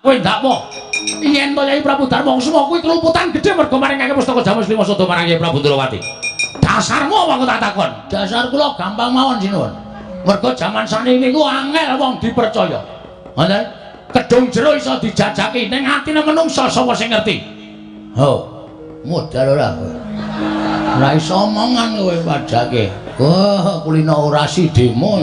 Kowe ndakwa yen to Yai Prabu Darma Kusuma kuwi keluputan gedhe mergo maringake pustaka Jamus Lima Sada marang Yai Prabu Ndrawati. Dasarmu apa aku tak takon? Dasar kula gampang mawon sinuwun. Mergo jaman saniki niku angel wong dipercaya. Ngoten? Kedung jero iso dijajaki ning atine menungsa sapa sing ngerti? Ho, modal ora kowe. Ora iso omongan kowe padake. Wah, kulino orasi demo.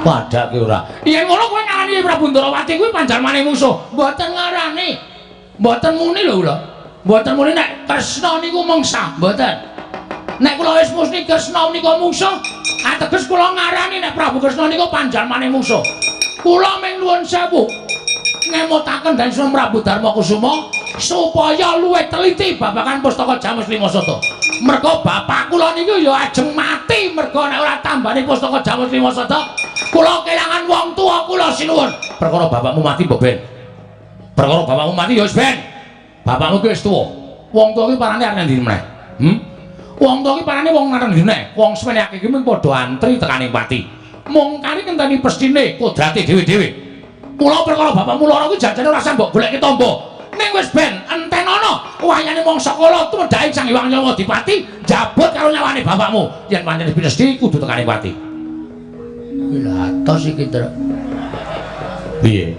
Padake ora. Yen ngono kowe ngarani Prabu Ndrawati kuwi panjalmane musuh. Mboten ngarani. Mboten muni lho kula. Mboten muni nek Kresna niku mungsa, mboten. Nek kula wis muni Kresna menika mungsuh, ateges kula ngarani nek Prabu Kresna niku panjalmane musuh. Kula ming nuwun sewu ngemutaken dening Prabu Darma Kusuma supaya luwih teliti babagan pustaka Jamus Lima Sada. Mergo bapak kula niku ya ajeng mati mergo nek ora tambani pustaka Jamus Lima Sada, kula kelangan wong tuwa kula sinuwun. Perkara bapakmu mati mbok ben. Perkara bapakmu mati ya wis ben. Bapakmu ki wis tuwa. Wong tuwa ki parane arep ngendi meneh? Wong tuwa ki parane wong arep ngendi meneh? Wong semene akeh ki mung padha antri tekaning pati. Mung kari ngenteni pestine kodrate dhewe-dhewe. Mula perkara bapakmu lara kuwi jajane ora usah mbok goleki tamba. Ning wis ben entenono wayane mangsa kala tumedhake Sang Hyang Nyawa Dipati njabut karo nyawane bapakmu. Yen pancen pinesti kudu tekaning pati. Kuwi lho atos iki, Truk. Piye?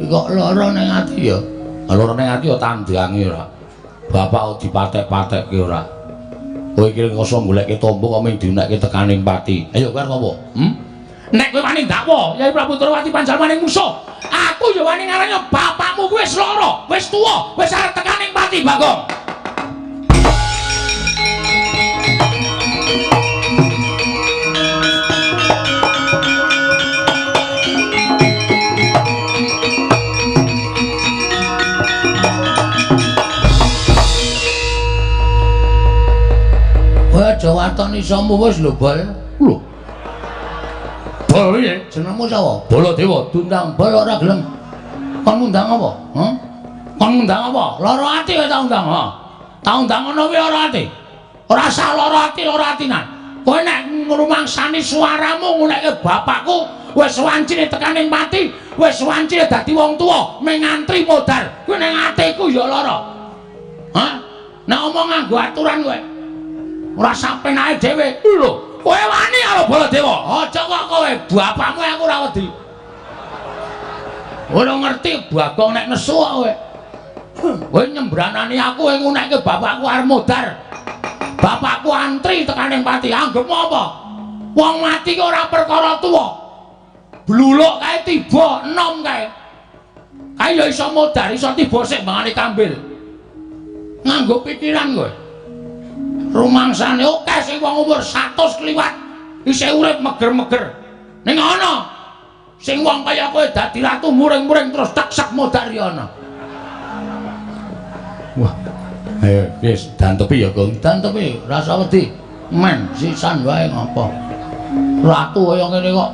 Kok lara ning ati ya? Lara ning ati ya tandange ora. Bapak dipatek-patekke ora. Kowe iki ngoso goleke tamba kok mung diunekke tekaning pati. Ayo kowe arep apa? Nek kowe wani ndakwa Yai Prabu Ndrawati panjalmane musuh, aku ya wani ngarani bapakmu kuwi wis lara, wis tuwa, wis arep tekaning pati, Bagong. Kowe aja waton isomu wis lho, Bol. Lho. Bol piye? Jenengmu sapa? Baladewa. Diundang Bol ora gelem. Kon ngundang apa? Hah? Kon ngundang apa? Lara ati kowe tak undang, ha. Tak undang ngono kuwi lara ati. Ora usah lara ati, lara atinan. Kowe nek ngrumangsani suaramu ngunekke bapakku wis wancine tekaning pati, wis wancine dadi wong tuwa, mung ngantri modar. Kuwi ning atiku ya lara. Hah? Nek omong nganggo aturan kowe. Ora sapenake dhewe. Lho, kowe wani karo Baladewa? Aja kok kowe, bapakmu aku ora wedi. Ora ngerti Bagong nek nesu kok kowe. Kowe nyembranani aku kowe ngunekke bapakku arep modar. Bapakku antri tekaning pati. Anggepmu apa? Wong mati ki ora perkara tuwa. Bluluk kae tiba enom kae. Kae ya iso modar, iso tiba sik mbangane kambil. Nganggo pikiran kowe. Rumangsane akeh sing wong umur 100 kliwat isih urip meger-meger. Ning ana sing wong kaya kowe dadi ratu muring-muring terus teksek modar ya ana. Wah. Ayo wis dantepi ya, Gong. Dantepi, rasa wedi. Men sisan wae ngapa. Ratu kaya ngene kok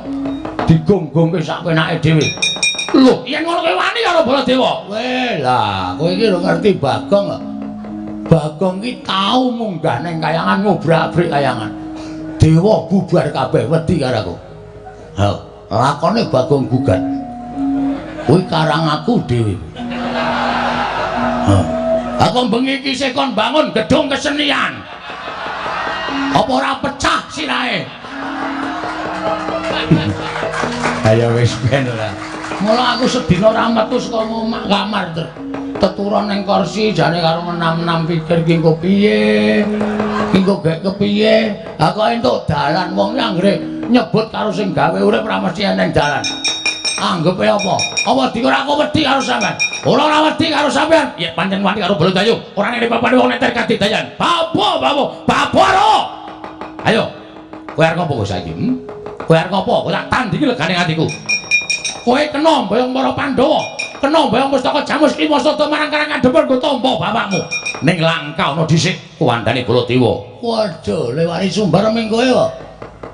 digonggongke sak penake dhewe. Lho, yen ngono kowe wani karo Baladewa? Weh, lah kowe iki lho ngerti Bagong kok. Bagong ki tau munggah ning kayangan ngobrak-abrik kayangan. Dewa bubar kabeh wedi karo aku. Ha, lakone Bagong gugat. Kuwi karang aku dhewe. Ha. Aku bengi iki isih kon bangun gedung kesenian. Apa ora pecah sirahe? Ayo wis ben ora. Mula aku sedina ora metu saka omah kamar ter. Teturon ning kursi jane karo enam-enam pikir ki engko piye. Ki engko gek kepiye. Ha kok entuk dalan wong ki anggere nyebut karo sing gawe urip ora mesti eneng dalan. Anggepe apa? Apa dikira aku wedi karo sampean? Ora ora wedi karo sampean. Ya pancen wani karo Baladewa. Ora ning papane wong neter kadidayan. Babo, babo, babo ro. Ayo. Kowe arep ngopo saiki? Kowe arep ngopo? Kowe tak tandingi legane atiku. Kowe kena mboyong para Pandhawa, kena mboyong pustaka Jamus Lima Sada marang Karang Kadempel nggo tampa bapakmu. Ning langka ana dhisik kuwandane Baladewa. Waduh, lewari sumber ming kowe kok.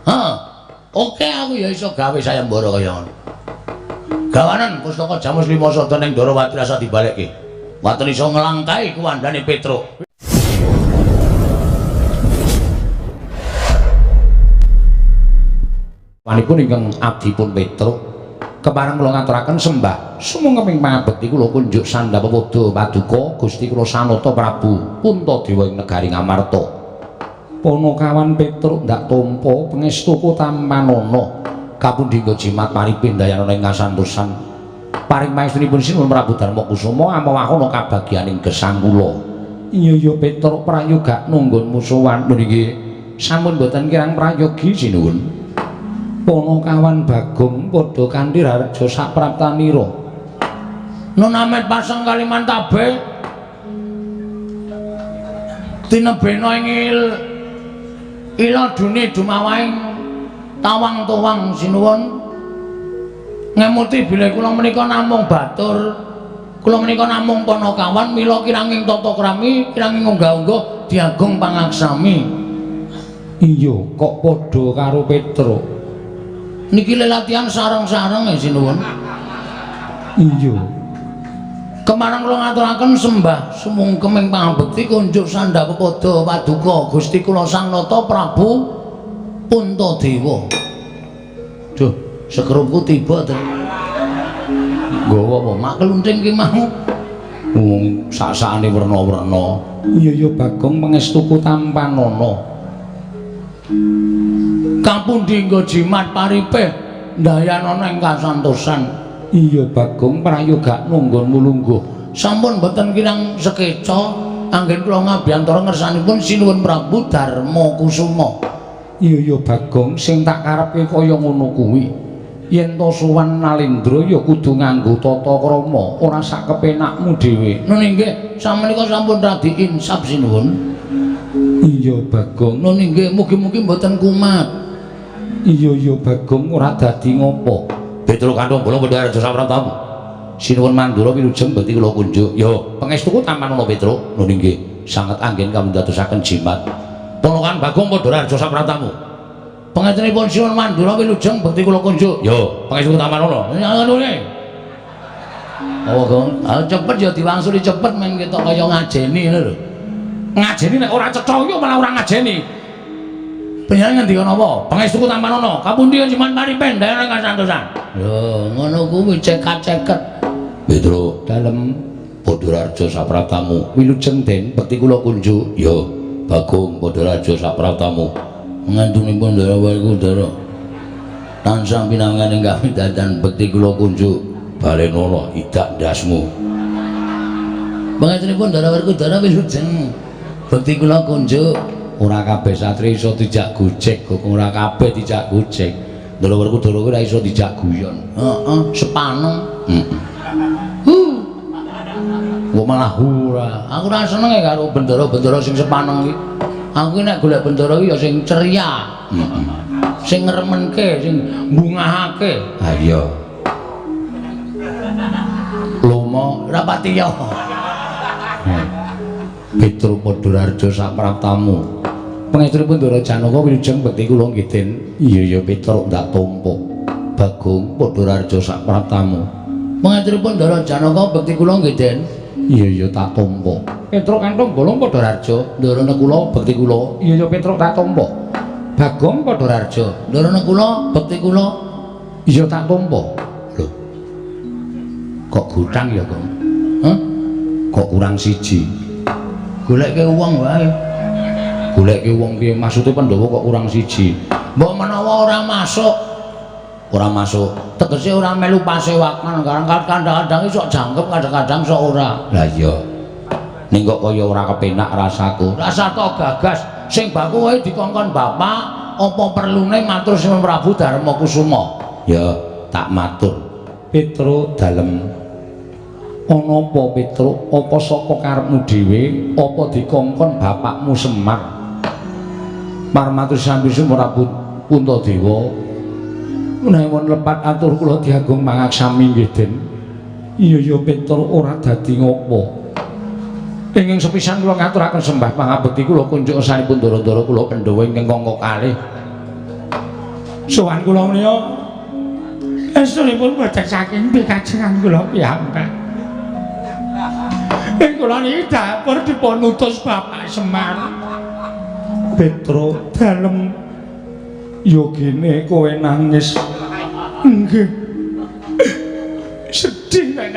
Ha. Oke aku ya iso gawe sayembara kaya ngono. Gawanan pustaka Jamus Lima Sada ning Ndorowati rasa dibalekke. Waton iso nglangkai kuwandane Petruk. Manipun ingkang abdipun Petruk Kepareng kula ngaturaken sembah sumangga pangabekti kula kunjuk sandhap pepadha paduka Gusti kula Sanata Prabu Puntadewa ing negari Ngamarta. Panakawan Petruk ndak tampa pangestuku tampanana kapundi nggo jimat paripih ndayana ing kasantosan. Paring pangestunipun Sinuwun Prabu Darma Kusuma amawahana kabagyaning gesang kula. Iya ya Petruk prayoga nunggun musuhan nggih. Sampun boten kirang prayogi sinuwun. Panakawan Bagong padha kanthi raja sapraptanira. Nun amet pasang Kalimantabe tinebena ing ila dune dumawahing tawang-tawang sinuwun. Ngemuti bilih kula menika namung batur, kula menika namung panakawan mila kiranging tata krami, kiranging unggah-ungguh diagung pangaksami. Iya, kok padha karo Petruk. Niki lelatihan sareng-sareng ya sinuwun. Iya. Kemarang kula ngaturaken sembah sumungkem ing pangabekti kunjuk sandhap pepadha paduka Gusti kula Sang Nata Prabu Puntadewa. Duh, sekerupku tiba to. Nggawa apa? Mak klunting ki mau. Wong sak-sakane werna-werna. Iya ya Bagong pangestuku tampanana. Kapundi nggo jimat paripih ndayanana ing kasantosan. Iya Bagong prayoga nunggonmu lungguh. Sampun boten kirang sekeca anggen kula ngabiyantara ngersanipun Sinuwun Prabu Darma Kusuma. Iya ya Bagong sing tak karepke kaya ngono kuwi. Yen to sowan Nalendra ya kudu nganggo tata krama, ora sak kepenakmu dhewe. Nun inggih, samenika sampun radi insaf sinuwun. Iya Bagong, nun inggih mugi-mugi mboten kumat. Iya ya Bagong ora dadi ngopo. Petruk kanthong bolong padha raja sapratamu. Sinuwun Mandura wilujeng bekti kula kunjuk. Ya, pangestuku tampanana Petruk. Nun inggih, sanget anggen kamundadosaken jimat. Ponokan Bagong padha raja sapratamu. Pangestunipun Sinuwun Mandura wilujeng bekti kula kunjuk. Ya, pangestuku tampanana. Ngono. Oh, Gong. Ah cepet ya diwangsuli cepet men ketok kaya ngajeni ngono lho. Ngajeni nek ora cetha iki malah ora ngajeni. Panjenengan ngendika napa? Pangestuku tampanana. Kapundi jimat paripih ndayana kasantosan. Lho, ngono kuwi cekat-ceket. Petruk, dalem Padha sapratamu. Wilujeng Den, bekti kula kunjuk. Ya, Bagong Padha sapratamu. Ngantunipun Ndara Werkudara. Tansah pinangan ing kawidatan bekti kula kunjuk. Balenono idak ndasmu. Pangestunipun Ndara Werkudara wilujeng bekti kula kunjuk. Ora kabeh satri iso dijak gojek, kok ora kabeh dijak gojek. Ndara Werkudara kuwi ora iso dijak guyon. Heeh, sepaneng. Heeh. Hu. Kok malah ora. Aku ora seneng karo bendara-bendara sing sepaneng iki. Aku nek golek bendara iki ya sing ceria. Heeh. Sing ngremenke, sing mbungahake. Ha iya. Lomo ora pati ya. Petruk Padha sapraptamu. Pangestunipun Ndara Janaka wilujeng bekti kula nggih Den. Iya ya Petruk ndak tampa. Bagong Padha sapraptamu. Pangestunipun Ndara Janaka bekti kula nggih Den. Iya ya tak tampa. Petruk kanthong bolong Padha Raja, Ndara Nekula bekti kula. Iya ya Petruk tak tampa. Bagong Padha Raja, Ndara Nekula bekti kula. Iya tak tampa. Lho. Kok gutang ya, Gong? Hah? Kok kurang siji? Goleke wong wae. Goleke wong piye maksude Pandhawa kok kurang siji? Mbok menawa ora masuk. Ora masuk. Tegese ora melu pasewakan, kadang-kadang sok jangkep, kadang-kadang sok ora. Lah iya. Ning kok kaya ora kepenak rasaku. Rasa to gagas sing baku wae dikongkon bapak, apa perlune matur Sinuwun Prabu Darma Kusuma? Ya, tak matur. Petruk dalem. Ana apa Petruk? Apa saka karepmu dhewe? Apa dikongkon bapakmu Semar? Marmatur sambi Prabu Puntadewa. Menawi lepat atur kula diagung mangaksami nggih Den. Iya ya Petruk ora dadi ngopo. Ingkang sepisan kula ngaturaken sembah pangabekti kula kunjuk sanipun ndara-ndara kula Pandhawa ingkang angka kalih. Sowan kula menika estunipun boten saking pikajengan kula piyambak. Ing kula niki dapur dipun utus Bapak Semar. Petruk dalem yogine kowe nangis. Nggih.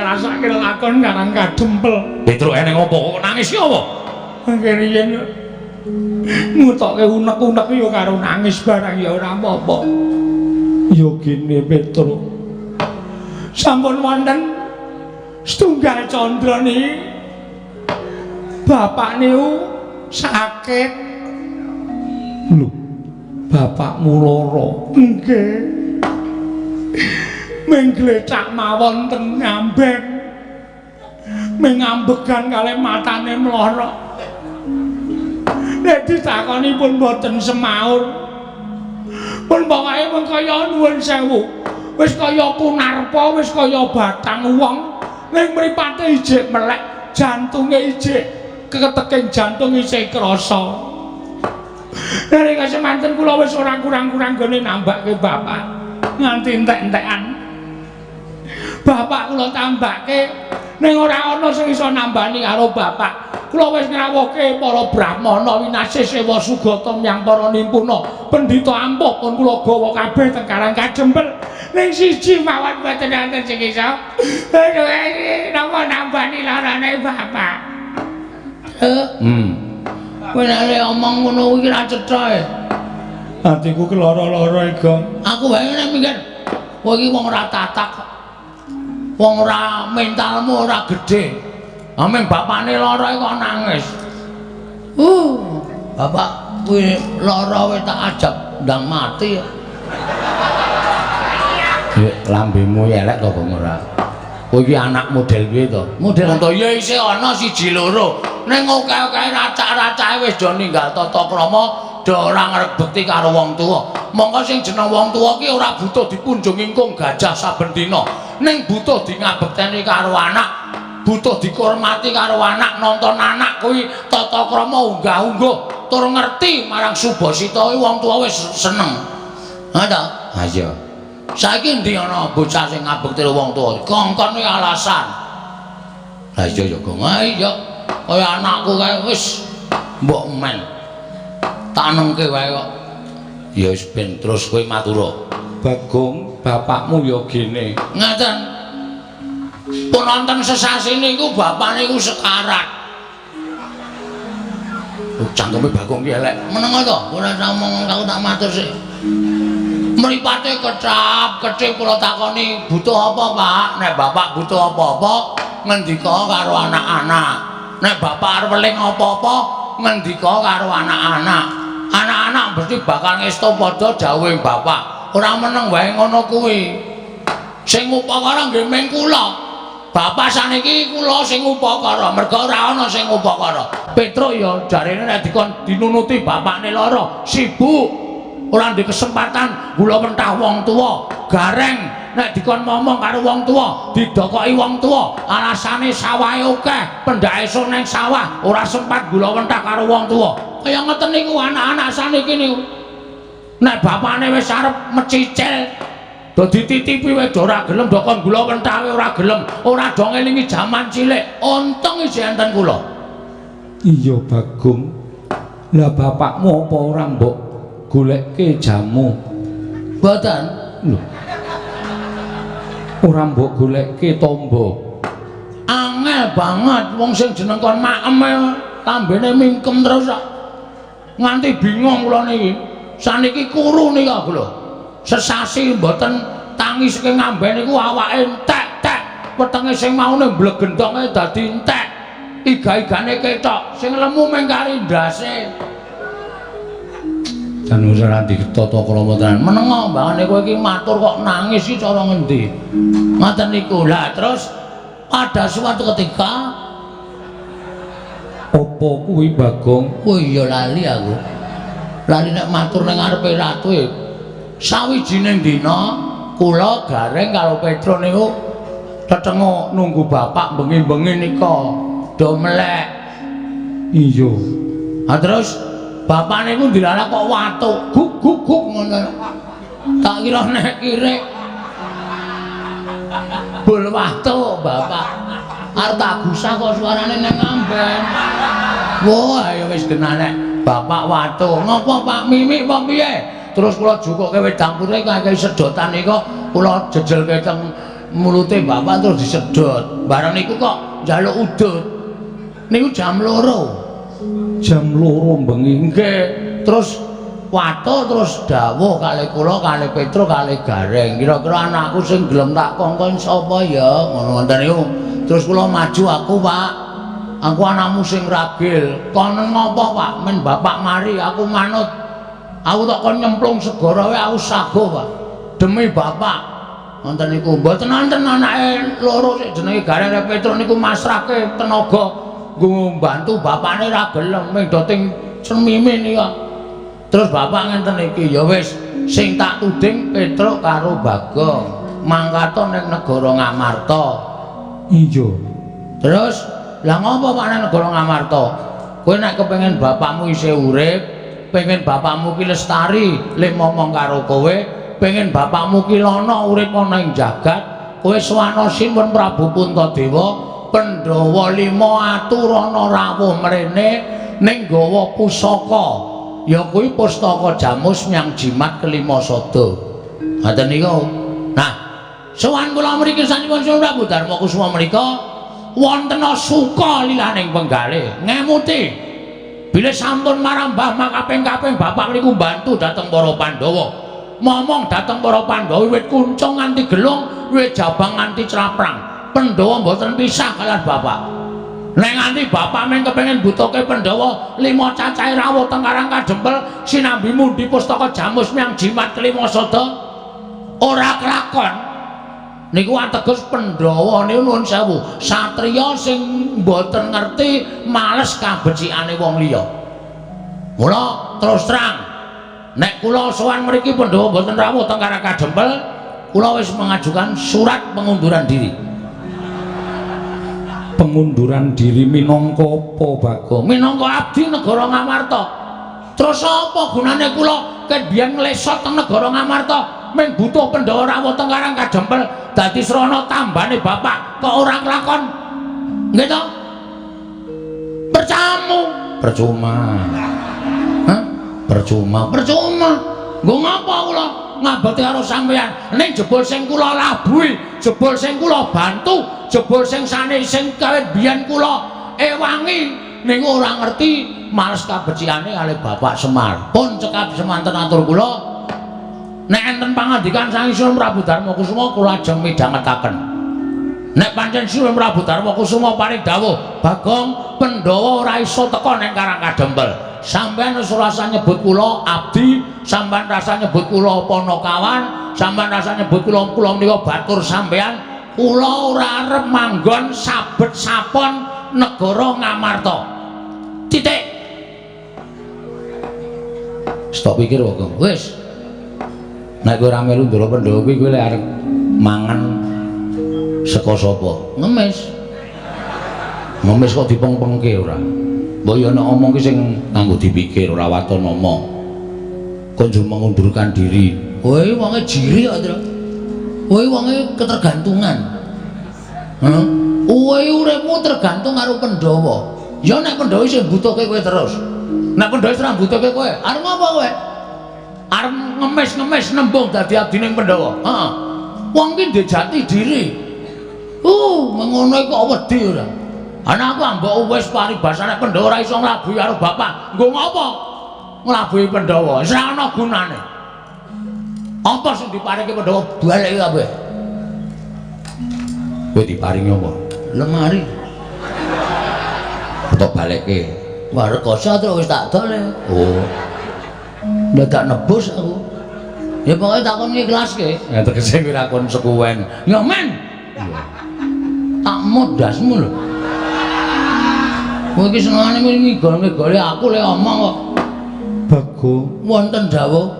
ngrasake lakon Karang Kadempel. Petruk eneng apa kok nangis ki apa? Kene yen ngutokke unek-unek ya karo nangis barang ya ora apa-apa. Ya gene Petruk. Sampun wonten setunggal candra niki bapak niku sakit. Lho, bapakmu lara? Nggih. Ming glecak mawon teng ngambek. Ming ngambegan kalih matane mlorok. Nek ditakoni pun mboten semaur. Pun pokoke mung kaya nuwun sewu. Wis kaya kunarpa, wis kaya batang wong. Ning mripate ijik melek, jantunge ijik keteking jantung isih krasa. Nalika semanten kula wis ora kurang-kurang gone nambake bapak nganti entek-entekan. Bapak kula tambake ning ora ana sing iso nambani karo bapak. Kula wis ngrawuhke para brahmana winasih sewa sugata myang para nimpuna pendhita ampuh pun kula gawa kabeh teng Karang Kadempel. Ning siji mawon mboten wonten sing iso. Aduh, napa nambani larane bapak? Kowe nek omong ngono kuwi ra cetha e. Atiku keloro-loro e, Gong. Aku wae nek mikir, kowe iki wong ora tatak. Wong ora mentalmu ora gedhe. Ameng bapakne lara kok nangis. Bapak kuwi lara wis tak ajab ndang mati. Ya lambemu elek to, Bang ora? Kowe iki anak model piye to? Model to ya isih ana siji loro. Ning akeh-akeh racak-racake wis do ninggal tata krama, do ora ngrebekti karo wong tuwa. Mongko sing jeneng wong tuwa ki ora butuh dipunjung ingkung gajah saben dina. Ning butuh di ngabekteni karo anak, butuh dihormati karo anak, nonton anak kuwi tata krama unggah-ungguh, tur ngerti marang subasita kuwi wong tuwa wis seneng. Ha ta? Ha iya. Saiki endi ana bocah sing ngabekti wong tuwa? Kongkon kuwi alasan. Ha iya ya, Gong. Ha iya. Kaya anakku kae wis mbok men. Tak nengke wae kok. Ya wis ben terus kowe matura. Bagong, bapakmu ya gene. Ngaten. Pun wonten sesasi niku bapak niku sekarat. Oh, cangkeme Bagong ki elek. Meneng to? Ora ngomong aku tak matur sik. Mripate kecap, kecip kula takoni, butuh apa, Pak? Nek bapak butuh apa-apa, ngendika karo anak-anak. Nek bapak arep weling apa-apa, ngendika karo anak-anak. Anak-anak mesti bakal ngesto padha dawuhe bapak. Ora meneng wae ngono kuwi. Sing ngupakara nggih ming kula. Bapak saniki kula sing ngupakara, merga ora ana sing ngupakara. Petruk ya jarene nek dikon dinunuti bapakne lara, sibuk. Ora ndek kesempatan gula mentah wong tuwa, gareng nek dikon ngomong karo wong tuwa, didokoki wong tuwa, alasane sawahe akeh, pendhake esuk nang sawah, ora sempat gula mentah karo wong tuwa. Kaya ngeten niku anak-anak saniki niku. Nek bapakne wis arep mecicil, do dititipi wis ora gelem, do kon gula mentah ora gelem, ora do ngelingi jaman cilik. Untung isih enten kula. Iya, Bagong. Lah bapakmu apa ora mbok golekke jamu? Mboten. Lho. Ora mbok golekke tombo. Angel banget wong sing jeneng kon maem lambene mingkem terus kok. Nganti bingung kula niki. Saniki kuru nika lho. Sesasi mboten tangi saking ngamben niku awake entek-tek. Wetenge sing maune mblegendonge dadi entek. Iga-igane ketok, sing lemu mung kari ndase. Jan ora ditata krama tenan. Menengo mbangane kowe iki matur kok nangis iki cara ngendi? Ngoten niku. Lah terus pada suatu ketika apa kuwi Bagong? Oh iya lali aku. Lali nek matur ning ngarepe ratu e. Sawijining dina kula Gareng karo Petro niku tetenguk nunggu bapak bengi-bengi nika do melek. Iya. Ha terus bapak niku dilalah kok watuk guk guk guk ngono. Tak kira nek kirik bul watuk bapak. Arep tak gusah kok suarane nang ngamben. Wah, ayo wis genah nek bapak watuk. Ngopo Pak Mimik apa piye? Terus kula jukuke wedang putih kaya sedotan nika kula jejelke teng Mulute bapak terus disedot. Bareng niku kok njaluk udut. Niku jam 2. Jam 2 bengi. Nggih. Terus wato terus dawuh kalih kula, kalih Petro, kalih Gareng. Kira-kira anakku sing gelem tak kongkon sapa ya? Ngono ngoten niku. Terus kula maju aku, Pak. Aku anakmu sing ragil. Kono ngopo, Pak? Men bapak mari aku manut. Aku tak kon nyemplung segara wae aku sago, Pak. Demi bapak. Wonten niku mboten wonten anake loro sing jenenge Gareng karo Petro niku masrahke tenaga nggo mbantu bapakne ra gelem ming do ting cemime niku. Terus bapak ngenten iki, ya wis sing tak tuding Petruk karo Bagong mangkata ning negara Ngamarta. Iya. Terus lah ngopo Pak nang negara Ngamarta? Kowe nek kepengin bapakmu isih urip, pengen bapakmu ki lestari le momong karo kowe, pengen bapakmu ki lana urip ana ing jagat, kowe sowana Sinuwun Prabu Puntadewa, Pandhawa 5 aturana rawuh mrene ning gawa pusaka. Ya kuwi pustaka Jamus Myang Jimat kelima sada. Ngoten niku. Nah, sowan kula mriki sanipun Sinuwun Prabu Darma Kusuma menika wonten suka lilaning penggalih ngemuti bilih sampun marambah makaping-kaping bapak niku mbantu dhateng para Pandhawa. Momong dhateng para Pandhawa wiwit kuncung nganti gelung, wiwit jabang nganti craprang. Pandhawa mboten pisah kaliyan bapak. Nek nganti bapak meng kepengin butuhke Pandhawa 5 cacahe rawuh teng Karang Kadempel sinambi mundi pustaka Jamus Myang Jimat kelima sada ora kelakon. Niku ateges Pandhawa niku nuwun sewu, satriya sing mboten ngerti males kabecikane wong liya. Mula terus terang nek kula sowan mriki Pandhawa mboten rawuh teng Karang Kadempel, kula wis mengajukan surat pengunduran diri. Pengunduran diri minangka apa, Bagong? Minangka abdi negara Ngamarta. Terus apa gunane kula ket biyen nglesot teng negara Ngamarta mung butuh Pandhawa rawuh teng Karang Kadempel dadi srana tambane bapak kok ora kelakon? Nggih to? Percamu. Percuma. Hah? Percuma. Percuma. Nggo ngapa kula ngabekti karo sampeyan? Ning jebul sing kula labuhi, jebul sing kula bantu, jebul sing sane sing kawit biyen kula ewangi niku ora ngerti males kabecikane kalih Bapak Semar. Pun cekap semanten atur kula. Nek enten pangandikan saking Sinuwun Prabu Darma Kusuma kula ajeng midhangetaken. Nek pancen Sinuwun Prabu Darma Kusuma paring dawuh, Bagong Pandhawa ora iso teka ning Karang Kadempel. Sampeyan wis ora usah nyebut kula abdi, sampeyan rasa nyebut kula panakawan, sampeyan rasa nyebut kula kula menika batur sampeyan. Kula ora arep manggon sabet sapon negara Ngamarta. Titik. Stop pikir kok. Wis. Nek kowe ora melu Ndara Pandhawa kuwi kowe lek arep mangan saka sapa? Ngemis. Ngemis kok dipengpengke ora? Mbok ya nek omong ki sing nganggo dipikir ora waton omong. Kok njur mengundurkan diri. Kowe wonge jiri kok, Tru. Kowe wonge ketergantungan. Heeh. Kowe uripmu tergantung karo Pandhawa. Ya nek Pandhawa isih mbutuhke kowe terus. Nek Pandhawa wis ora mbutuhke kowe, arep ngopo kowe? Arep ngemis-ngemis nembung dadi abdining Pandhawa. Heeh. Wong ki ndek jati diri. Mengono kok wedi ora. Ana aku ambok wis paribasane Pandhawa ora iso nglabuhi karo bapak. Nggo ngopo? Nglabuhi Pandhawa. Wis ora ana gunane. Apa sing diparingi Pandhawa baleki kabeh. Kowe diparingi apa? Lemari. Tok balekke. Wah rekoso terus wis tak dol. Oh. Ndadak nebus aku. Ya pokoke takon ngiklaske. Ya tegese kowe ra konsekuwen. Ya men. Tak modasmu lho. Kowe iki senengane ngigol-ngigoli aku le omong kok. Bagong, wonten dawuh.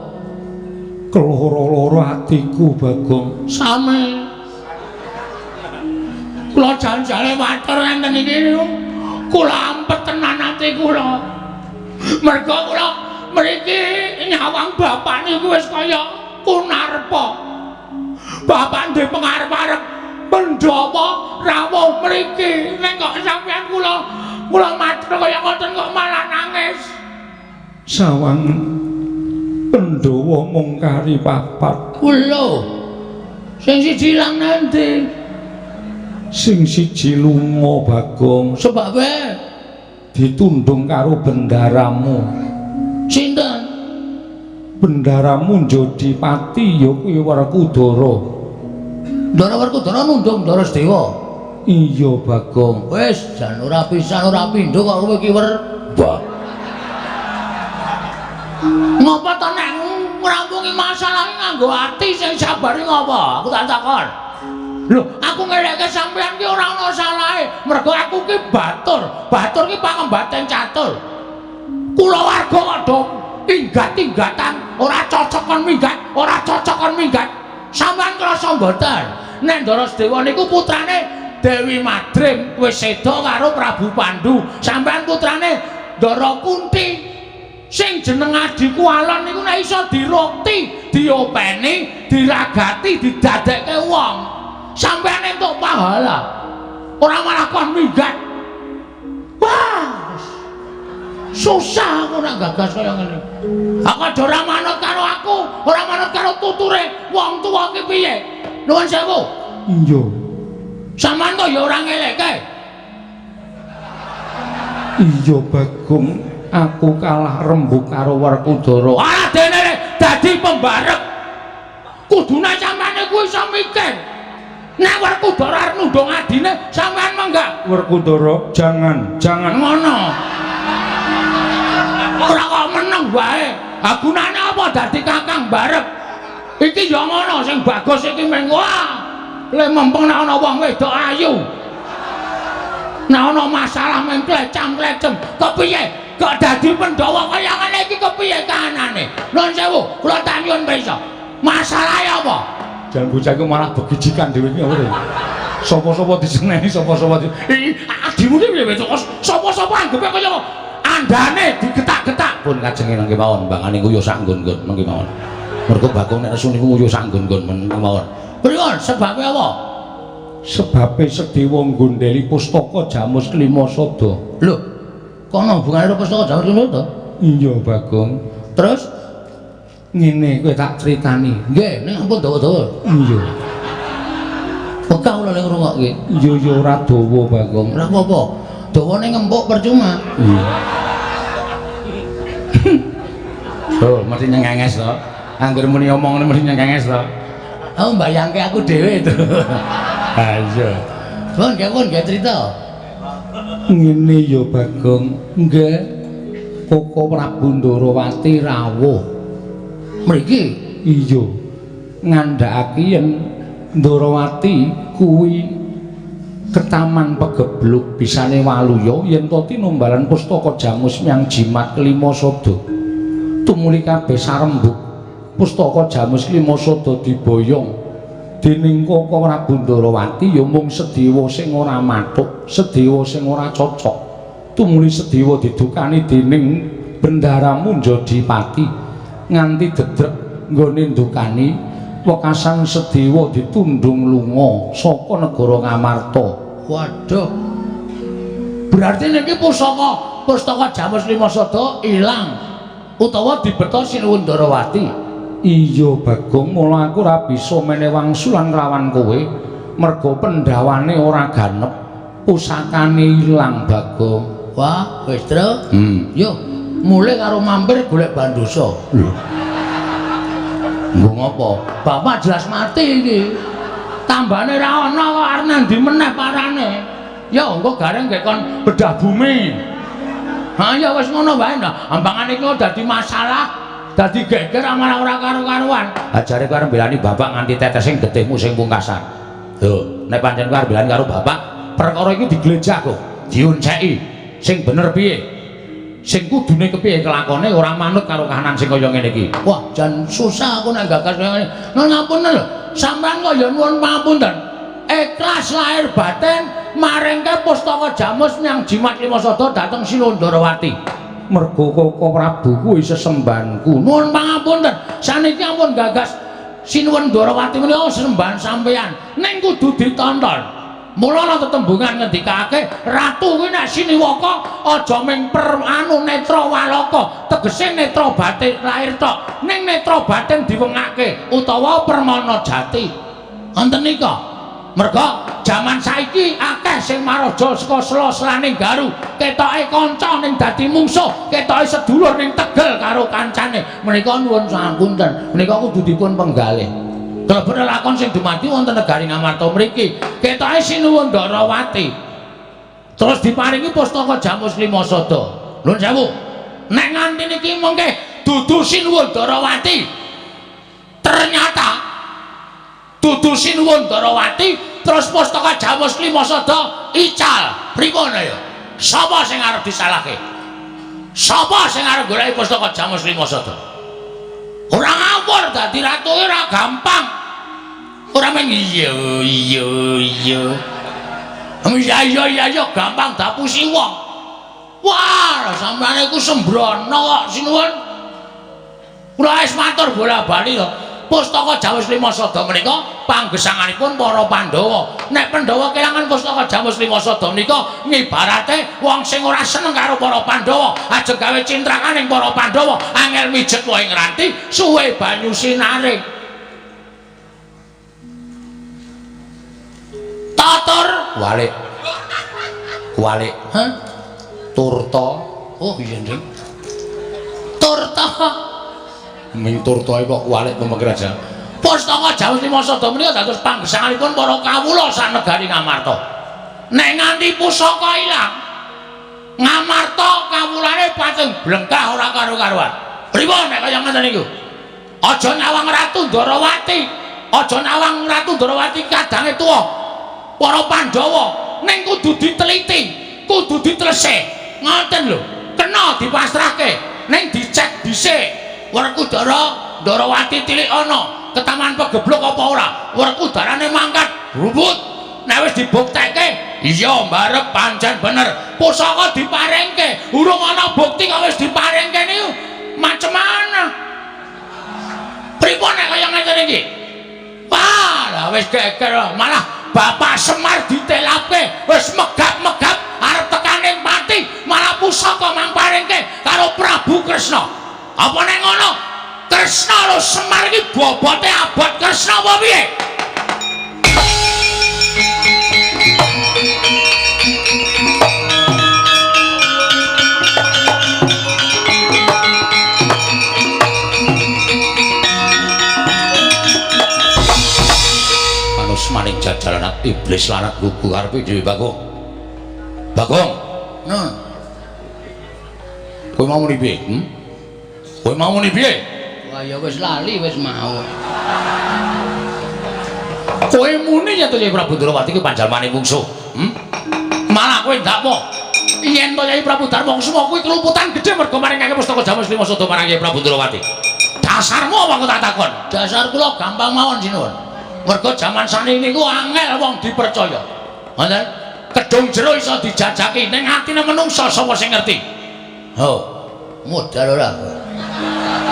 Keloro-loro atiku, Bagong. Sami. Kula jan-jane matur ngenten iki niku. Kula ampet tenan ati kula. Mergo kula mriki nyawang bapak niku wis kaya kunarpa. Bapak ndek pengarep-arep Pandhawa rawuh mriki. Nek kok sampeyan kula kula matur kaya ngoten kok malah nangis. Sawang Pandhawa mung kari papat. Lho. Sing siji ilang nanti. Sing siji lunga Bagong. Sebabe ditundung karo bendaramu. Sinten? Bendaramu Jodipati ya kuwi Werkudara. Ndara Werkudara nundung Ndara Sedewa. Iya Bagong. Wis jan ora pisan ora pindho kok kowe iki wer. Wah. Ngopo to nek ngrampungi masalah nganggo ati sing sabar ngopo? Aku tak takon. Lho, aku ngeleke sampean ki ora ana salahe, mergo aku ki batur. Batur ki pangembaten catur. Kulawarga kok do inggat-inggatan, ora cocok kon minggat, ora cocok kon minggat. Sampean krasa mboten? Nek Ndara Sedewa niku putrane Dewi Madrim wis seda karo Prabu Pandu. Sampean putrane Ndara Kunti. Sing jeneng adhiku Alon niku nek iso dirukti, diopeni, diragati, didadekke wong. Sampean entuk pahala. Ora malah kon minggat. Wah. Susah aku nek gagas kaya ngene. Aku aja ora manut karo aku, ora manut karo tuture wong tuwa ki piye? Nuwun sewu. Iya. Sampeyan kok ya ora ngelekke. Iya Bagong, aku kalah rembug karo Werkudara. Ora dene dadi pembarep. Kudune sampeyan iku iso mikir. Nek Werkudara arep nundung adine, sampeyan menggak. Werkudara, jangan, jangan ngono. Ora kok meneng wae. Ha gunane apa dadi kakang barep? Iki ya ngono sing bagus iki meng wah. Le mempeng nek ana wong wedok ayu. Nek ana masalah meng klecam-klecem, kepiye? Kok dadi Pandhawa kaya ngene iki kepiye kahanane? Nuwun sewu, kula tak nyuwun pirsa. Masalahe apa? Jan bocah iku malah begijikan dhewe iki apa to? Sapa-sapa diseneni, sapa-sapa di adimu ki piye wedok? Sapa-sapa anggepe kaya andane digetak-getak. Pun kajenge nang kemawon, mbangane nguyuh sak nggon-nggon nang kemawon. Mergo Bagong nek nesu niku nguyuh sak nggon-nggon men kemawon. Pripun sebabe apa? Sebabe Sedewa nggondheli pustaka Jamus Klima Sada. Lho, kono hubungane karo pustaka Jamus Klima Sada? Iya Bagong. Terus ngene kowe tak critani. Nggih, ning ampun dawa-dawa. Iya. Wegah kula lek ngrungokke. Iya ya ora dawa Bagong. Ora apa-apa. Dawane ngempuk percuma. Iya. Tuh, mesti nyengenges to. Angger muni omongane mesti nyengenges to. Aku mbayangke aku dhewe to. Ha iya. Pun nggih pun nggih crita. Ngene ya Bagong. Nggih. Koko Prabu Ndarawati rawuh. Mriki? Iya. Ngandhakake yen Ndarawati kuwi ketaman pegebluk bisane waluya yen to tinumbalan pustaka Jamus menyang Jimat Kelima Sada. Tumuli kabeh sarembug pustaka Jamus Kelima Sada diboyong dening Koko Prabu Ndarawati ya mung Sedewa sing ora mathuk, Sedewa sing ora cocok. Tumuli Sedewa didukani dening Bendara Munjadipati nganti dedrek nggone ndukani wekasan Sedewa ditundung lunga saka negara Ngamarta. Waduh. Berarti niki pustaka Jamus Lima Sada ilang utawa dibeta Sinuwun Ndarawati. Iya Bagong, mula aku ora bisa menehi wangsulan lawan kowe mergo pendhawane ora ganep, pusakane ilang Bagong. Wah, wis Tru. Yo, mulih karo mampir golek bandosa. Lho. Nggo ngopo? Bapak jelas mati iki. Tambane ra ana kok arep nang ndi meneh parane. Ya engko gareng nggih kon bedah bumi. Ha ya wis ngono wae nah. Ambangane iki dadi masalah, dadi geger malah ora karu-karuan. Ha jare kowe arep mbelani bapak nganti tetes sing getihmu sing pungkasan. Lho, nek pancen kowe arep mbelani karo bapak, perkara iki diglejah kok, diunceki. Sing bener piye? Sing kudune kepiye kelakone ora manut karo kahanan sing kaya ngene iki. Wah, jan susah aku nek gagas kaya ngene. Nuwun ngapunten lho, sampean kok ya nuwun pangapunten. Ikhlas lahir batin maringke pustaka Jamus menyang Jimat Lima Sada dhateng Sinuwun Ndarawati. Mergo Koko Prabu kuwi sesembahanku. Nuwun pangapunten, saniki ampun gagas Sinuwun Ndarawati menika sesembahan sampeyan. Ning kudu ditonton. Mula ana tetembungan ngendikake ratu kuwi nek siniwaka aja ming per anu netra walaka, tegese netra batin lahir tok, ning netra batin diwengake utawa permana jati. Wonten nika. Merga jaman saiki akeh sing maraja saka sela-selaning garu, ketoke kanca ning dadi mungsuh, ketoke sedulur ning tegel karo kancane. Menika nuwun sapunten, menika kudu dipun penggalih. Klebet lakon sing dumadi wonten negari Ngamarta mriki, ketoke Sinuwun Ndarawati. Terus diparingi pustaka Jamus Lima Sada. Nuwun sewu. Nek nganti niki mengke dudu Sinuwun Ndarawati. Ternyata dudu Sinuwun Ndarawati terus pustaka Jamus Lima Sada ical. Pripun ya? Sapa sing arep disalahke? Sapa sing arep goleki pustaka Jamus Lima Sada? Ora ngawur dadi ratu ora gampang. Ora mung iya iya iya. Iya iya iya iya gampang dapusi wong. Wah, sampeyan iku sembrono kok sinuwun. Kula wis matur bola-bali to. Pustaka Jamus Lima Sada menika panggesanganipun para Pandhawa. Nek Pandhawa kelangan pustaka Jamus Lima Sada menika ngibarate wong sing ora seneng karo para Pandhawa, ajeng gawe cintrakan ing para Pandhawa, angel mijet wae ngranti, suwe banyu sinare. Tatur walik. Walik. Hah? Turta. Oh iya, Nding. Turta. Ming turta kok walik pemengker aja. Pustaka Jamus Lima Sada menika dados panggesanganipun para kawula sak negari Ngamarta. Nek nganti pusaka ilang, Ngamarta kawulane pating blengkah ora karo-karuan. Pripun nek kaya ngoten niku? Aja nyawang Ratu Ndarawati, aja nyawang Ratu Ndarawati kadange tuwa. Para Pandhawa ning kudu diteliti, kudu ditelesih. Ngoten lho. Kena dipasrahke, ning dicek dhisik. Werkudara Ndarawati tilik ana ketaman pegebluk apa ora? Werkudarane mangkat rubut. Nek wis dibuktekke, iya mbarep pancen bener. Pusaka diparingke, urung ana bukti kok wis diparingke niku macem mana? Pripun nek kaya ngene iki? Wah, lah wis geger malah Bapak Semar ditelapke, wis megap-megap arep tekaning pati, malah pusaka mang paringke karo Prabu Kresna. Apa nek ngono? Kresna lho Semar iki bobote abot Kresna apa piye? Manus maning jajalan iblis lanat gugu karepe dhewe Bagong. Bagong. Nah. Kowe mau muni piye? Hmm? Kowe mau muni piye? Wah ya wis lali wis mau. Kowe muni ya to Kyai Prabu Ndrawati ki panjalmane mungsuh. Hmm? Malah kowe ndakwa yen to Kyai Prabu Darmakusuma kuwi keluputan gedhe mergo maringake pustaka Jamus Lima Sada marang Kyai Prabu Ndrawati. Dasarmu apa aku tak takon? Dasar kula gampang mawon sinuwun. Mergo jaman saniki niku angel wong dipercaya. Ngoten? Kedung jero iso dijajaki ning atine menungsa sapa sing ngerti? Ho, modal ora.